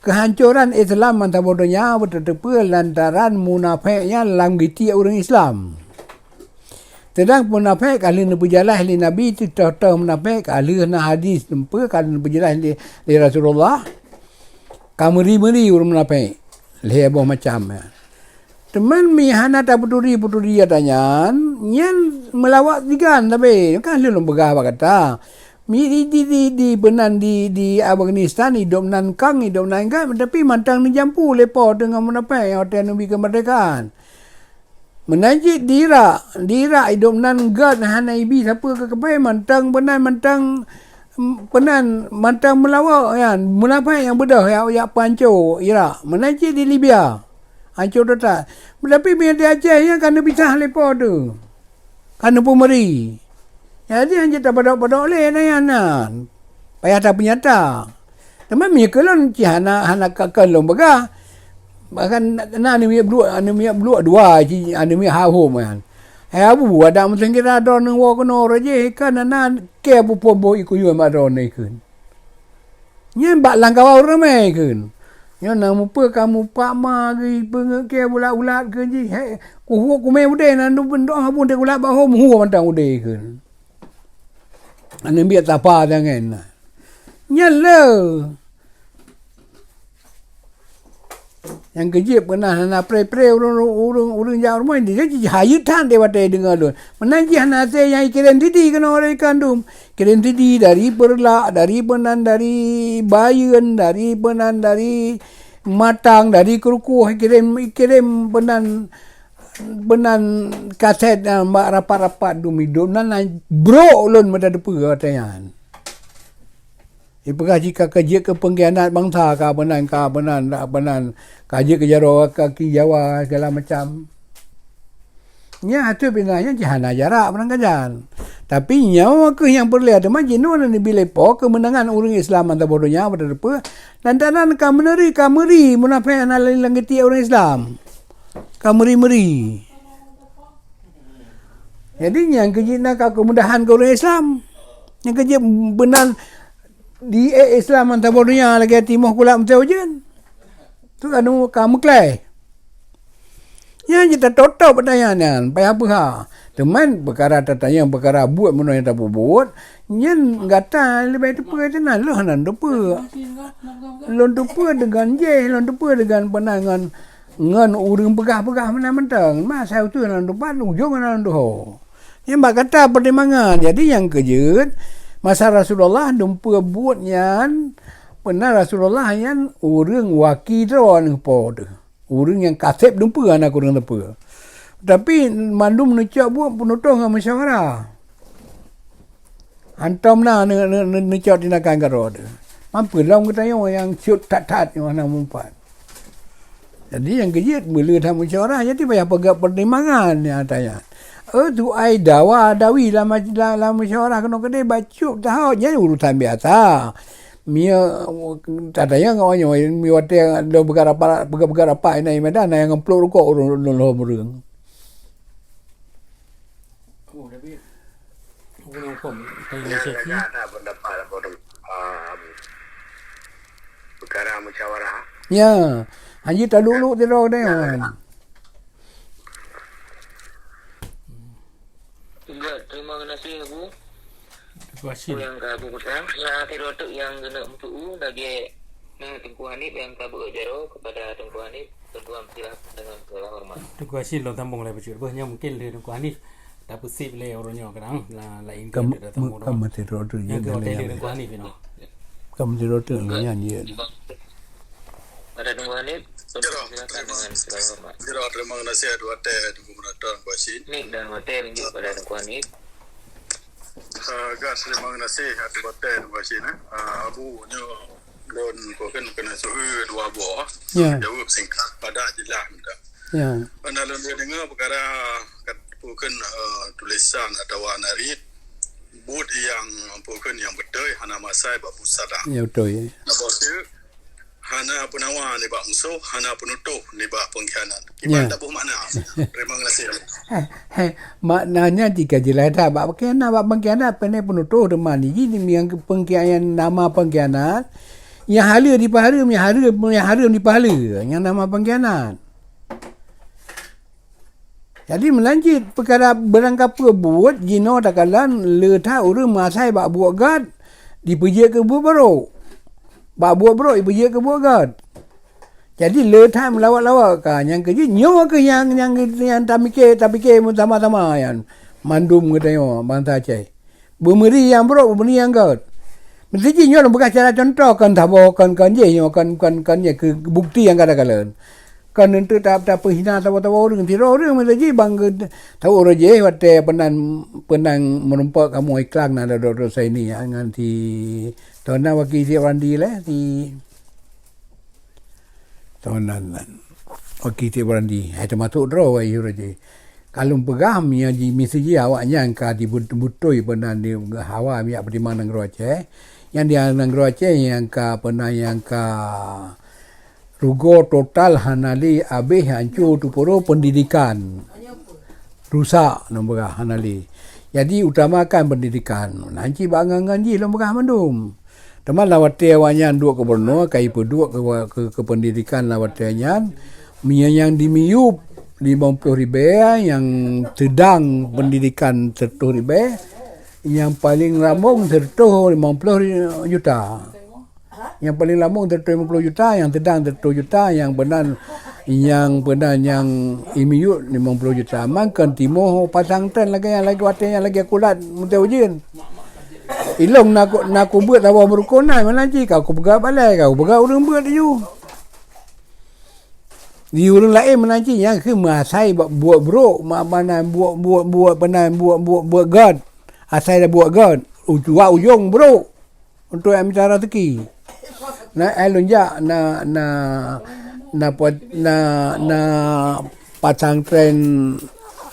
Keuhancoran Islam meusaboh donya beutateupeue lantaran munafék nyan lam geuti ureueng Islam. Seudang munafék ka lheueh neupeujalaih lé Nabi, teutoh-toh munafék ka lheueh na hadis teumpeue ka lheueh neupeujalaih lé, lé Rasulullah. Ka meuri-meuri ureueng munafék lhèe boh macam nyan. Teuma mie hana tapeuturi-peuturi ata nyan, nyan meulawak sigan sabe, kan lheueh lôn peugah bak gata. Mie di, di, di, di, beunan di, di Afghanistan, idop nan kang, idop nan gat, tapi mantong neujampu lé po teuh ngon munafék nyang watèe neubi keumeurdekaan. Meunan cit di Irak, di Irak idop nan gèt hana ibi sapeue keu kaphé, mantong beunan, mantong, beunan, mantong meulawak nyan, munafék nyang beudôh jak, jak peuhanco Irak. Meunan cit di Libya, hanco teutat. Tapi meunyo di Aceh nyan ka neupisah lé po teuh, ka neupeumeuri. Jadi hanjeuet tapadok-padok lé na nyan na. Payah tapeunyata. Teuma meunyo keu lôn cit hana, hana ka, ka lôn peugah. Bahkan na, na aneuk miet bluek, aneuk miet bluek dua cit, aneuk miet hahom nyan. Hai Abu, adak meuseugira droeneuh woe keunoe rot jih, kan na, na kèe beuphon boh ikuyue bak droeneuh ikheun. Nyan bak lam kawan ramé kheun. Nyoe na mupeue kamoe pak ma geuh peungeuet kèe bulat-bulat kheun jih. Hei, kuhuek kumé udé na, ndu beuntông habun teukulat bak hom hue mantong udé kheun. Aneuk miet tapa tangen na. Nyan le. Nyang keujeuet peunah hana pré-pré ureueng, ureueng, ureueng jak rumoh, dia jih hayeu that daripada deungoe lôn. Meunan jih hana asèe nyang ikirém sidi keunoe dari Kandum. Kirém sidi dari Peureulak, dari Beunan, dari Bayeuen, dari Beunan, dari Matang, dari Krukoh, ikirém, ikirém Beunan. beunan kaset nyan bak rapat-rapat dum idop nan, nan brok lôn meutateupeue watée nyan. Ipeugah jih ka, ka jeuet keu pengkhianat bansa, ka beunan, ka beunan, ka beunan, ka jeuet keu jaroe kaki Jawa segala macam. Nyan ateueh pinah nyan cit hana jarak meunan gajan. Tapi nyoe keuh nyang peureulée teuma jinoe neubi lé Po keumeunangan ureuëng Islam mantong boh donya pada reupeu. Dan tanan ka meuneuri, ka meuri munafék hana lé lam geuti ureuëng Islam. Ka meuri-meuri. Jadi nyang keujeuet na ka keumudahan keu ureuëng Islam. Nyang keujeuet beunan di Islam mantong boh donya lagée timoh kulak meuté ujeuen. Tu anu ka meuklai. Nyan jih tatotop peutanyaan nyan, payah peuha. Teuma peukara tatanyong peukara buet meunyoe nyang tapeubuet, nyan gata leubeh teupeue teunan, lôn hana teupeue. Lôn teupeue deungon jih, lôn teupeue deungon peunan ngon, ngon ureuëng peugah-peugah meunan mantong. Masa utoe lôn teupat, ujong lôn tuho. Nyan bak gata peutimbangan. Jadi nyang keujeuet, masa Rasulullah dumpeue buet nyan, peunan Rasulullah nyan ureuëng waki droe ngon Po teuh. Ureuëng nyang kaseb dumpeue hana kureueng dumpeue. Tapi mandum neucok buet peunutoh ngon musyawarah. Hantom na ne-, ne-, ne-, neucok tindakan keudroe teuh. Mampu lom geutanyoe nyang cut that-that nyang hana mumpat. Jadi nyang keujeuet meuleueh that musyawarah, jadi payah peugah peutimbangan nyang tanya. Eh, tu ai dawa dawi lam, lam, lam musyawarah keunoe keudeh bacut tahot, nyan urusan biasa. Mie tatanyong awak nyoe, mie watée lôn peugah rapat, peugah-peugah rapat inan i Medan, na nyang ngeupluek rukok ureuëng lôn lom ureuëng. Oh, tapi ureuëng hukum, tanya Ya, Syekh ya, ni. Ada pendapat apa tu? Ah, perkara musyawarah. Ya, hanya tak luluk dia orang dia. Enggak, terima kasih Abu. Terima kasih. Yang ke Abu Petang, yang akhir waktu yang kena untuk U lagi ni Tengku Hanif yang kabut jaro kepada Tengku Hanif, Tengku Hanif silakan dengan segala hormat. Tengku Hanif lôn sambung lagi bacut. Bah, nyan mungkin lé Tengku Hanif tapeusip lé orang nyoe kadang la lain ke Kam-, ada datang me-, orang. Kamu tidak ada Yang ke yang hotel lain. Tengku Hanif, you know. Kamu tidak ada yang lain, ya. Pada Tengku Hanif, Jero, silakan terima, dengan segala hormat. Jero, terima kasih dua teh Tengku Meuraton Kuasin. Nik dan hotel tunjuk pada Tengku Hanif. Ah, gas, terima kasih dua teh Kuasin, eh. Ah, Abu nyoe lôn ko kan kena suhu dua boh. Ya. Jawab singkat, padat, jelas minta. Ya. Mana lôn dengar perkara kat bukan, eh, tulisan atau narit buet yang bukan yang betul hana masai bak pusat. Ya, betul, ya. Apa tu? Hana peunawa nibak musoh, hana peunutoh nibak pengkhianat. Kiban Ya. taboh makna. Terima kasih. Heh, heh, maknanya jika jelas dah bak pengkhianat, bak pengkhianat, peunoh peunutoh teuma ni. Jadi, nyang pengkhianat, nama pengkhianat, nyang hala dipahala, nyang hala, nyang hala dipahala. Nyang nama pengkhianat. Jadi meulanjut peukara beurangkapeue buet jinoe takalon le that ureuëng meuasai bak buet gét dipeujeuet keu buet barô. Bak buet barô dipeujeuet keu buet gét. Jadi le that meulawak-lawak ka nyang keujeuet nyoe keuh nyang, nyang, nyang tamike, tapike beusama-sama nyan mandum geutanyoe bansa Aceh. Beumeuri nyang brok, beumeuri nyang gét. Meusti jih nyoe lôn peugah cara contoh, kon saboh, kon, kon jih nyoe, kon, kon, kon jih keu bukti nyang ka takalon. Kon untuk ta-, tapeuhina saboh-saboh ureuëng, sidroe ureuëng meusti jih bang geu-, tahu ureuëng jih watée peunan, peunan meurumpok kamoe iklan na Dokto Saini nyan ngon si, toh na waki si Randi lé, si Toh nan, nan. Oke, cit Barandi. Hai teumasok droe wahai raja. Ka lôn peugah, meunyoe ji, miseue jih awaknyan ka dibeutôi peunan di hawa miyak peutimang nanggroe Aceh. Nyang di nanggroe Aceh nyang ka peunan nyang ka rugoe total hana lé abéh, hanco teupeurô pendidikan. Rusak, nang peugah hana lé. Jadi utamakan pendidikan. Nan cit bak ngon-ngon jih lôn peugah mandum. Teuma lam watée awaknyan duek gubunur, ka jipeuduek keu, keu, keu pendidikan lam watée nyan, meunyoe nyang di miyueb limong ploh ribée, nyang seudang pendidikan seratus ribée, nyang paleng ramong seratus limong ploh juta. Nyang paleng ramong seratus limong ploh juta, nyang seudang seratus juta, nyang beunan, nyang beunan nyang i miyueb limong ploh juta. Mangkon timoh pasang tren lagée nyan, lagée watée nyan lagée kulat meuntée ujeuen. Ilong na ku, na kubeuet saboh meurukon na, meunan cit ka kupeugah balai, ka kupeugah ureuëng beuet laju. Di ureuëng laén meunan cit nyang keuh meuasai bak buet brok, ma-, meunan buet, buet, buet, meunan buet, buet, buet gét. Asai lam buet gét. Uju-, ujong brok. Untuk nyang mita raseuki. Na, eh, lôn jak na, na, na, na, na pesantren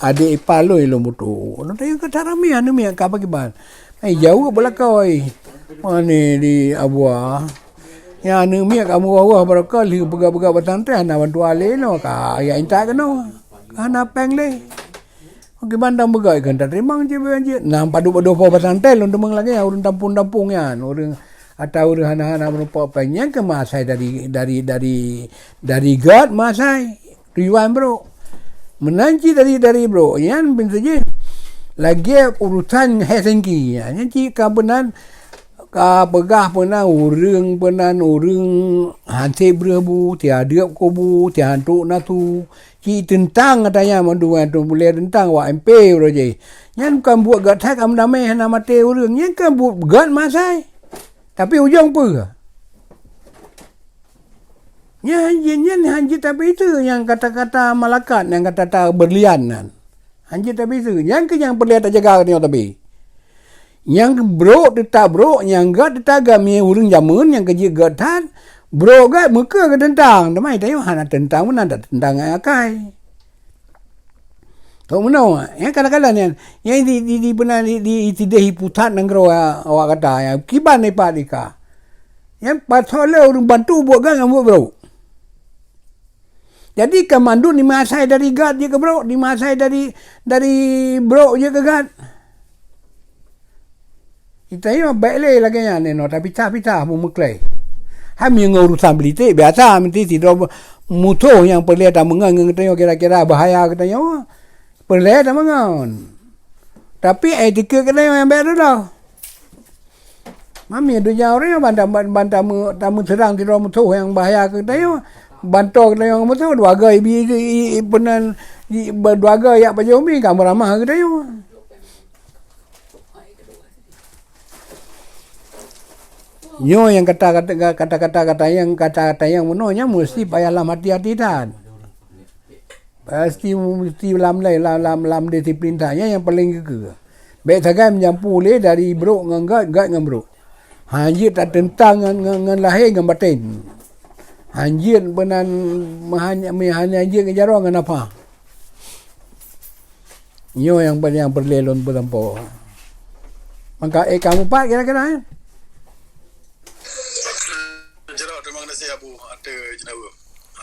adék ipar lôn, lôn mutu. Lôn tanya kata ramé aneuk miet ka pakriban. Eh, jaweueb beulakôi. Mane di Abua. Nyang aneuk miet ka meuwah-wah barokon lheueh peugah-peugah pesantren hana bantuan lé nyoe ka, ya intat keunoe. Hana péng lé. Kiban dang beugöt keu teurimong cit beujanji. Nah, padub-padub po pesantren lôn teumeung lagèe nyan, ureueng tampung-tampung nyan, ureueng atau ureueng hana-hana meurumpok péng nyan keu meuasai dari, dari, dari, dari göt meuasai tujuan brok. Meunan cit dari, dari brok nyan bin seujih lagèe urusan Helsinki nyan, nyan cit ka beunan ka peugah peunan ureueng, peunan ureueng hanse breuh bu, tiadeup kubu, tihantuk nasu. Cit teuntang gata nyan mandum nyan tu bulèe teuntang wak M P uroe jih. Nyan bukan buet gata ka meudamé hana maté ureueng. Nyan kan buet gata masai. Tapi ujong peue? Nyan hanjeuet, nyan hanjeuet tapi itu nyang kata-kata malakat nyang kata-kata berlian nyan. Hanjeuet tapi itu. Nyan keuh nyang peureulèe tajaga nyoe tapi. Nyang brok teutab brok, nyang gét teutab gét, meunyoe ureueng jameun nyang keujeuet gét that, brok gét meukeue keu teuntang. Teuma tanyoe hana teuntang meunan, teuntang akai. Kok meunoe, nyang kadang-kadang nyan, nyang di, di, di, beuna di, di, di sideh i pusat nanggroe awak gata, nyang kiban ipat ika. Nyang pasoe lé ureueng bantu buet gét ngon buet brok. Jadi, ka mandum dimasai dari gét jeuet keu brok, dimasai dari, dari brok jeuet keu gét. Kita nyoe bèk lé lagèe nyan inoe, tapisah-pisah meumeuklèe. Hai meunyoe ngon urusan politik, biasa meusti sidroe musoh nyang peureulèe tameungon ngon geutanyoe kira-kira bahaya geutanyoe. Peureulèe tameungon. Tapi, eh, tikeuet geutanyoe nyang bèk reuloh. Mami, donya ureueng ban, ban, ban tameu-, tameuseurang sidroe musoh nyang bahaya keu geutanyoe. Ban toe geutanyoe ngon musoh, dua goe ibi, i, i, i, peunan, i, ba, dua goe yak pajoh mi ka meuramah keu geutanyoe. Nyoe nyang kata-kata, kata-kata, kata nyang, kata-kata nyang meunoe nyan meusti payah lam hati-hati that. Pasti meusti lam, lam, lam, lam disiplin that. Nyan nyang paleng geukeue. Bèk sagai meujampu lé dari brok ngon gét, gét ngon brok. Hanjeuet tateuntang ngon, ngon, ngon lahé ngon batén. Hanjeuet beunan meuhan-, meuhan-, hanjeuet ngon jaroe ngon nafah. Nyoe nyang, nyang peureulèe lôn peusampoe. Maka, eh, kamoe pat kira-kira, eh? Jroh, terima kasih, Abu. Ada jenawa.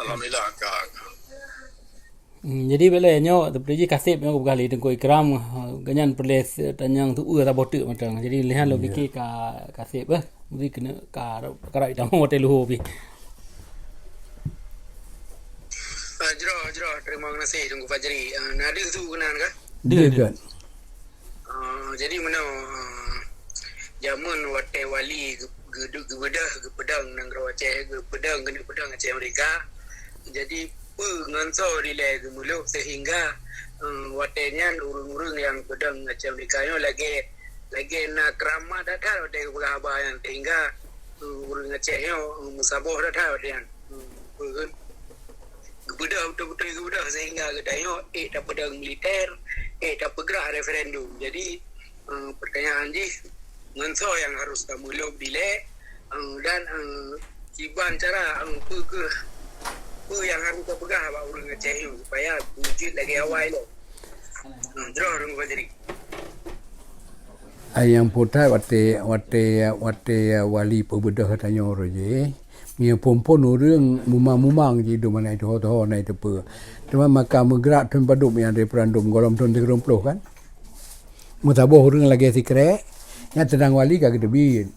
Alhamdulillah, angka, angka. Hmm, jadi, bèk lé nyoe, seperti jih kaseb nyoe geupeugah lé Teungku Ikram, eh, gobnyan peureulèe se-, tanyong tu'ue saboh teuk mantong. Jadi, lé nyan lôn pike ka kaseb, eh. Mesti keuneuk ka, ka rab itamong watèe luho pih. Ah, jroh, jroh. Terima kasih, Teungku Fajri. Ah, na deuh su keunan kah? Deuh, deuh. Ah, jadi meunoe, ah, jameun watèe wali geu-, geu-, geubeudôh, geupeudong nanggroe Aceh, geupeudong, keuneuk peudong Aceh Merdeka. Jadi, peue ngon soe dilèe geumeulôb seuhingga, eh, watèe nyan ureueng-ureueng nyang peudong Aceh Merdeka nyoe lagèe, lagèe na keuramat that-that watèe geupeugah haba nyan seuhingga, eh, ureueng Aceh nyoe, eh, meusaboh that-that watèe nyan. Hmm, peue kheun? Geubeudôh beutôi-beutôi geubeudôh seuhingga geutanyoe ék tapeudong militer, ék tapeugrak referendum. Jadi, eh, pertanyaan jih, ngon soe nyang harôh tameulôb dilèe, eh, dan, eh, kiban cara, eh, peue keuh, peue nyang harôh tapeugah bak ureueng Aceh nyoe supaya beujeuet lagèe awai lom. Eh, jroh Teungku Fajri. Ai nyang phôn that watèe, watèe, watèe wali peubeudôh tanyoe roh jih, nyoe phôn-phôn ureueng mumang-mumang jih dum hana jiteuho-teuho, hana jiteupeue. Teuma maka meugrak thon padub nyang referendum gohlom thon sikureueng ploh kan? Meusaboh ureueng lagèe sikrek, nyan seudang wali ka geuteubiet.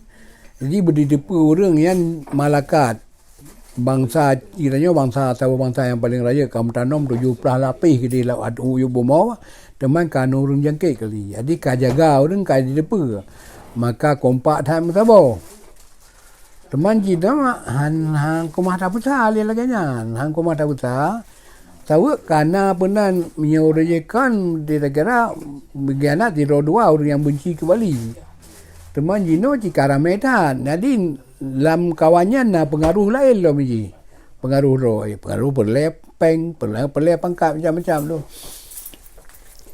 Jadi beuditeupeue ureueng nyan malakat. Bansa geutanyoe bansa, saboh bansa nyang paleng rayeuk ka meutanom tujoh ploh lapéh keudeh lam ateueh bumoe, teuma ka na ureueng jangkét kali. Jadi ka jaga ureueng ka jiteupeue. Maka kompak that meusaboh. Teuma jinoe han, han keumah tapeusa lé lagèe nyan, han keumah tapeusa. Saweue ka na peunan meunyoe ureueng jih kon di daerah beukhianat sidroe dua ureueng nyang beunci keu wali. Teuma jinoe cit ka ramé that. Jadi lam kawan nyan na peungaroh laén lom jih. Peungaroh droe, peungaroh peureulèe péng, peureulèe, peureulèe pangkat macam-macam tu.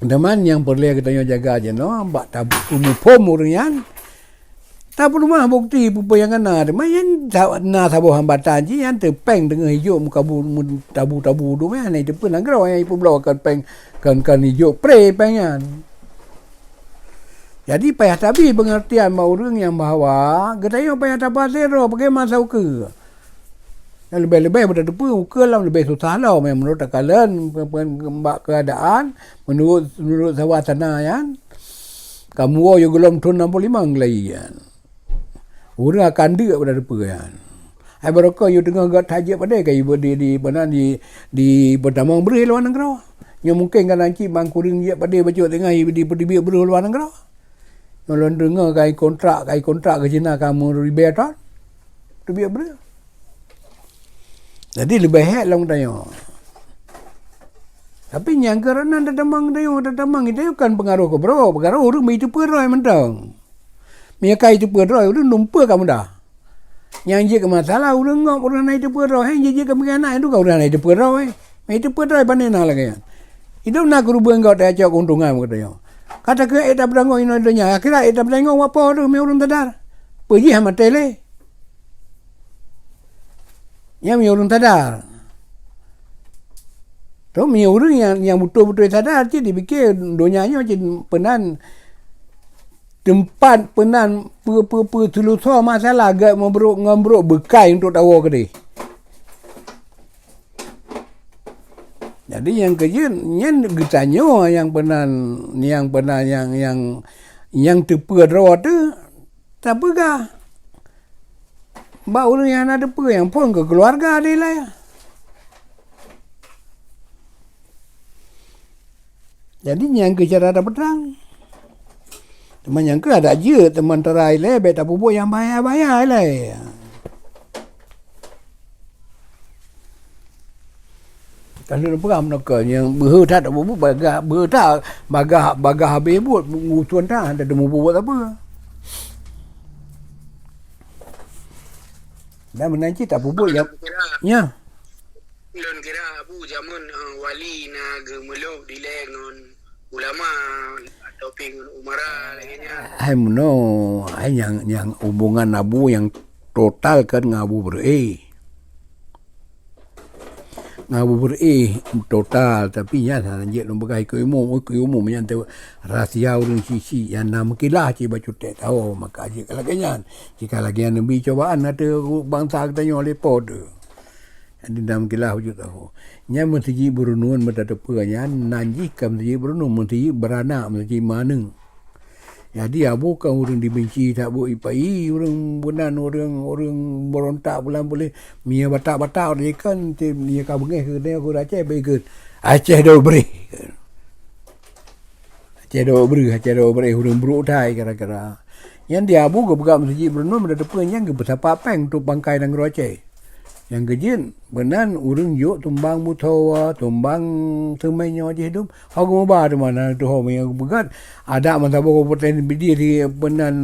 Teuma nyang peureulèe geutanyoe jaga jinoe bak tabu-, peumuphom ureueng nyan. Tapeuleumah bukti peue-peue nyang ka na, teuma nyan sa-, na saboh hambatan jih nyan teupéng teungoh ijok meukabu-, meu-, tabu-tabu dum nyan, na iteupeue nanggroe nyang ipeubloe kon péng, kon, kon ijok pré péng nyan. Jadi payah tabi peungeurtian bak ureueng nyan bahwa geutanyoe payah tapaséh droe paké masa ukeue. Nyang leubeh-leubeh beutateupeue ukeue lom leubeh susah lom, meunurot takalon pe-, pe-, bak keuadaan, meunurot, meunurot suasana nyan, kamoe woe gohlom thon enam puluh lima geulai nyan. Ureueng akan deuk beutateupeue nyan. Hai barokon yue teungoh gét that jeuet padé ka ibu di, di, di, di peutamong breuh luwa nanggroe. Nyoe mungken ka nan cit bang kureueng jeuet padé bacut teungoh di peuteubiet breuh luwa nanggroe. Nyoe lôn deungoe ka ikontrak, ka ikontrak keu Cina ka meuribèe thon. Teubiet breuh. Jadi leubeh hék lom tanyoe. Tapi nyang keureuna tatamong tanyoe, tatamong tanyoe kan peungaroh keu brok, peungaroh ureueng meuiteupeue droe mantong. Meunyoe ka iteupeue droe ureueng dumpeue ka mudah. Nyang jeuet keu masalah ureueng ngop ureueng hana iteupeue droe, hai jeuet keu peukianat itu ka ureueng hana iteupeue droe. Meunyoe iteupeue droe pane na lagèe nyan. Idong na keureubeuen gob tacok keuntungan bak geutanyoe. Ka takheun ék tapeutanggong inoe donya, akhirat ék tapeutanggong bak Po teuh meunyoe ureueng sadar. Peue jih hana maté lé. Nyan meunyoe ureueng sadar. Toh meunyoe ureueng nyang, nyang beutôi-beutôi sadar cit dipike donya nyoe cit peunan teumpat peunan peu-, peu-, peu seuleusoe masalah gét meubrok ngon brok beukai untuk tawoe keudeh. Jadi nyang keujeuet nyan geutanyoe nyang peunan, nyang peunan nyang, nyang, nyang teupeue droe teuh tapeugah. Bak ureueng nyang hana teupeue nyang phon keu keuluwarga dilèe. Jadi nyang keuh cara tapeutrang. Teuma nyang keuh adak jeuet, teuma teurai lé bèk tapeubuet nyang bahaya-bahaya lé. Ka lheueh peugah meunoe keuh nyang beuhe that tapeubuet bagah, beuhe that bagah, bagah habéh buet, uson that hana teumeubuet sapeue. Dan meunan cit tapeubuet nyang, nya. Lôn kira Abu jameun, eh, wali na geumeulôk dilèe ngon ulama ataupun ngon umara lagèe nyan. Hai meunoe, hai nyang, nyang hubungan Abu nyang total kan ngon Abu Beureu'éh. Ngon Abu Beureu'éh total, tapi nyan hana jeuet lôn peugah ikeue umum, ikeue umum nyan teu rahsia ureueng syiek-syiek nyang na meukilah cit bacut teuh tahu, maka jeuet ka lagèe nyan. Jika lagèe nyan neubi cobaan ateueh bansa geutanyoe lé Po teuh. Jadi, dalam kilah wujud tahu. Nyan meuseujid Beureunuen meutateupeue nyan, nan jih ka meuseujid Beureunuen, meuseujid beuranak, meuseujid meuaneuk. Jadi, Abu kan ureueng dibenci that buet ipai, ureueng beunan, ureueng, ureueng beurontak bulan boleh. Meunyoe Batak-Batak ureueng kan, ti-, meunyoe ka beungéh keu geutanyoe keu Aceh, beugeut. Aceh dok breh. Aceh dok breh, Aceh dok breh, ureueng brok that kira-kira. Nyan di Abu geupeugah meuseujid Beureunuen meutateupeue nyan geupeusapat péng untuk bangkai nanggroe Aceh. Nyang keujeuet, beunan ureueng jok tumbang butho, tumbang seumén nyoe jih dum. Ho geumuba teuma na tuho meunyoe geupeugah. Adak meusaboh kabupaten Pidie di beunan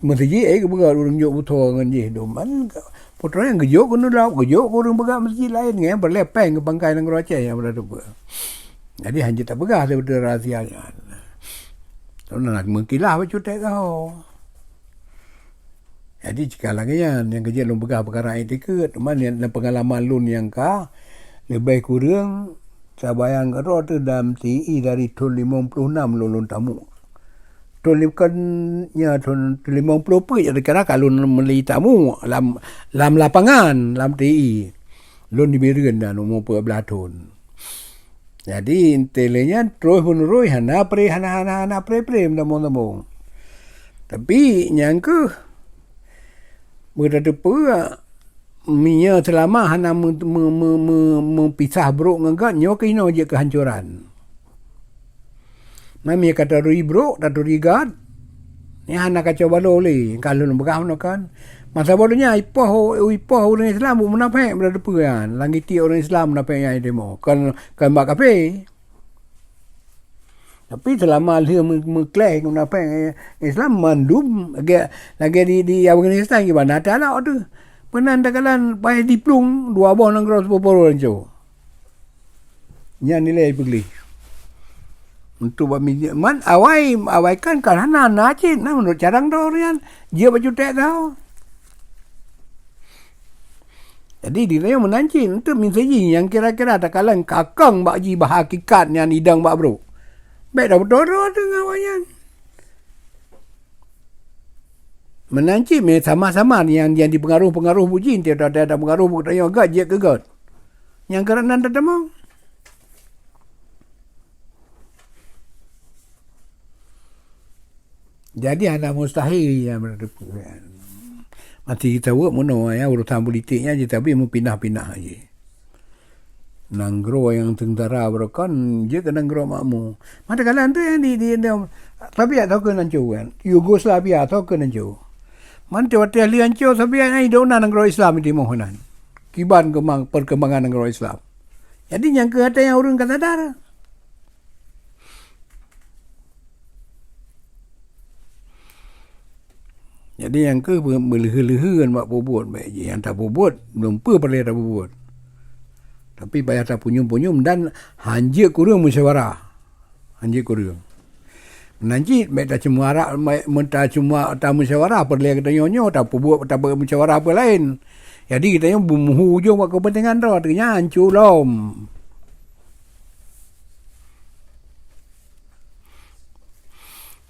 meuseujid, eh, geupeugah ureueng jok butho ngon jih dum. Man, butho nyang geujok keunoe lom, geujok keu ureueng peugah meuseujid laén, nyan peureulèe péng keu bangkai nanggroe Aceh nyang meutateupeue. Jadi, hanjeuet tapeugah sabe-sabe rahsia nyan. Lôn hana meukilah bacut teuh tahu. Jadi, cit ka lagèe nyan, nyang keujeuet lôn peugah peukara iktikeut, teuma nyan, nyan peungalaman lôn nyang ka leubeh kureueng sabayang keudroe teuh dalam T I dari thon limong ploh nam lôn, lôn tamu. Thon lim-, kon, nya, thon limong ploh peuet, jadi kira ka lôn meuli tamu lam, lam lapangan, lam T I. Lôn di Bireuen dan umu peuet blah thon. Jadi, enteuk lé nyan terus menerus hana pre-, hana, hana, hana pre-pre meunyoe sambung-sambung. Tapi, nyang keuh, beutateupeue, meunyoe seulama hana meu-, meu-, meu-, meu-, meupisah brok ngon gét, nyoe keuh inoe jeuet keuhancoran. Meunyoe ka taturi brok, taturi gét, nyan hana kacau balu lé, ka lôn peugah meunoe kan. Masa boh nyan, ipoh, ipoh ureueng Islam buet munafék, beutateupeue nyan. Lam geuti ureueng Islam munafék nyan itimoe. Kon, kon bak kafé. Tapi seulama lheueh meu-, meukleh munafék Islam mandum, lagèe, lagèe di, di Afghanistan, di banda talak tu. Peunan takalan payah diplueng, dua boh nanggroe sipeue poro ranco. Nyan nilai peugleh. Untuk bak minyeuk man awai, awai kan, kan hana na cit, na menurut carang droe nyan. Jeuet bak jutek tau. Jadi di tanyoe meunan cit, untuk min saji nyang kira-kira takalon kakong bak ji bak hakikat nyan idong bak brok. Bèk tabeutôi droe teuh ngon awak nyan. Meunan cit mé sama-sama nyang, nyang jipeungaroh-peungaroh bak jih, tiep-tiep tapeungaroh bak tanyoe gèt jeuet keu gèt. Nyang keureuna teutamong. Jadi hana mustahil ya. Mati kita buat meunoe ya, urusan politik nya je, tapi meupinah-pinah je. Nanggroe nyang teuntara beureukan jeuet keu nanggroe makmu. Mata kalan tu nyang di, di, di tabiat tho keu nanco kan. Yugoslavia tho keu nanco. Man watèe lheueh hanco Soviet nyan idong na nanggroe Islam di timoh nan. Kiban keumang, perkembangan nanggroe Islam. Jadi nyang keu watèe nyang ureueng ka sadar. Jadi nyang keu meuleuhe-leuhe bak peubuet bèk jih, nyang tapeubuet lom peue peureulèe tapeubuet. Tapi payah tapunyuem-punyuem dan hanjeuet kureueng musyawarah. Hanjeuet kureueng. Meunan cit bèk taceumara, bèk meutacuma tamusyawarah peureulèe geutanyoe nyoe tapeubuet, tapeumusyawarah peue laén. Jadi geutanyoe beumuhu ujong bak keupeuntengan droe, teungoh nyan hanco lom.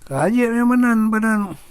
Ka jeuet nyang meunan, meunan.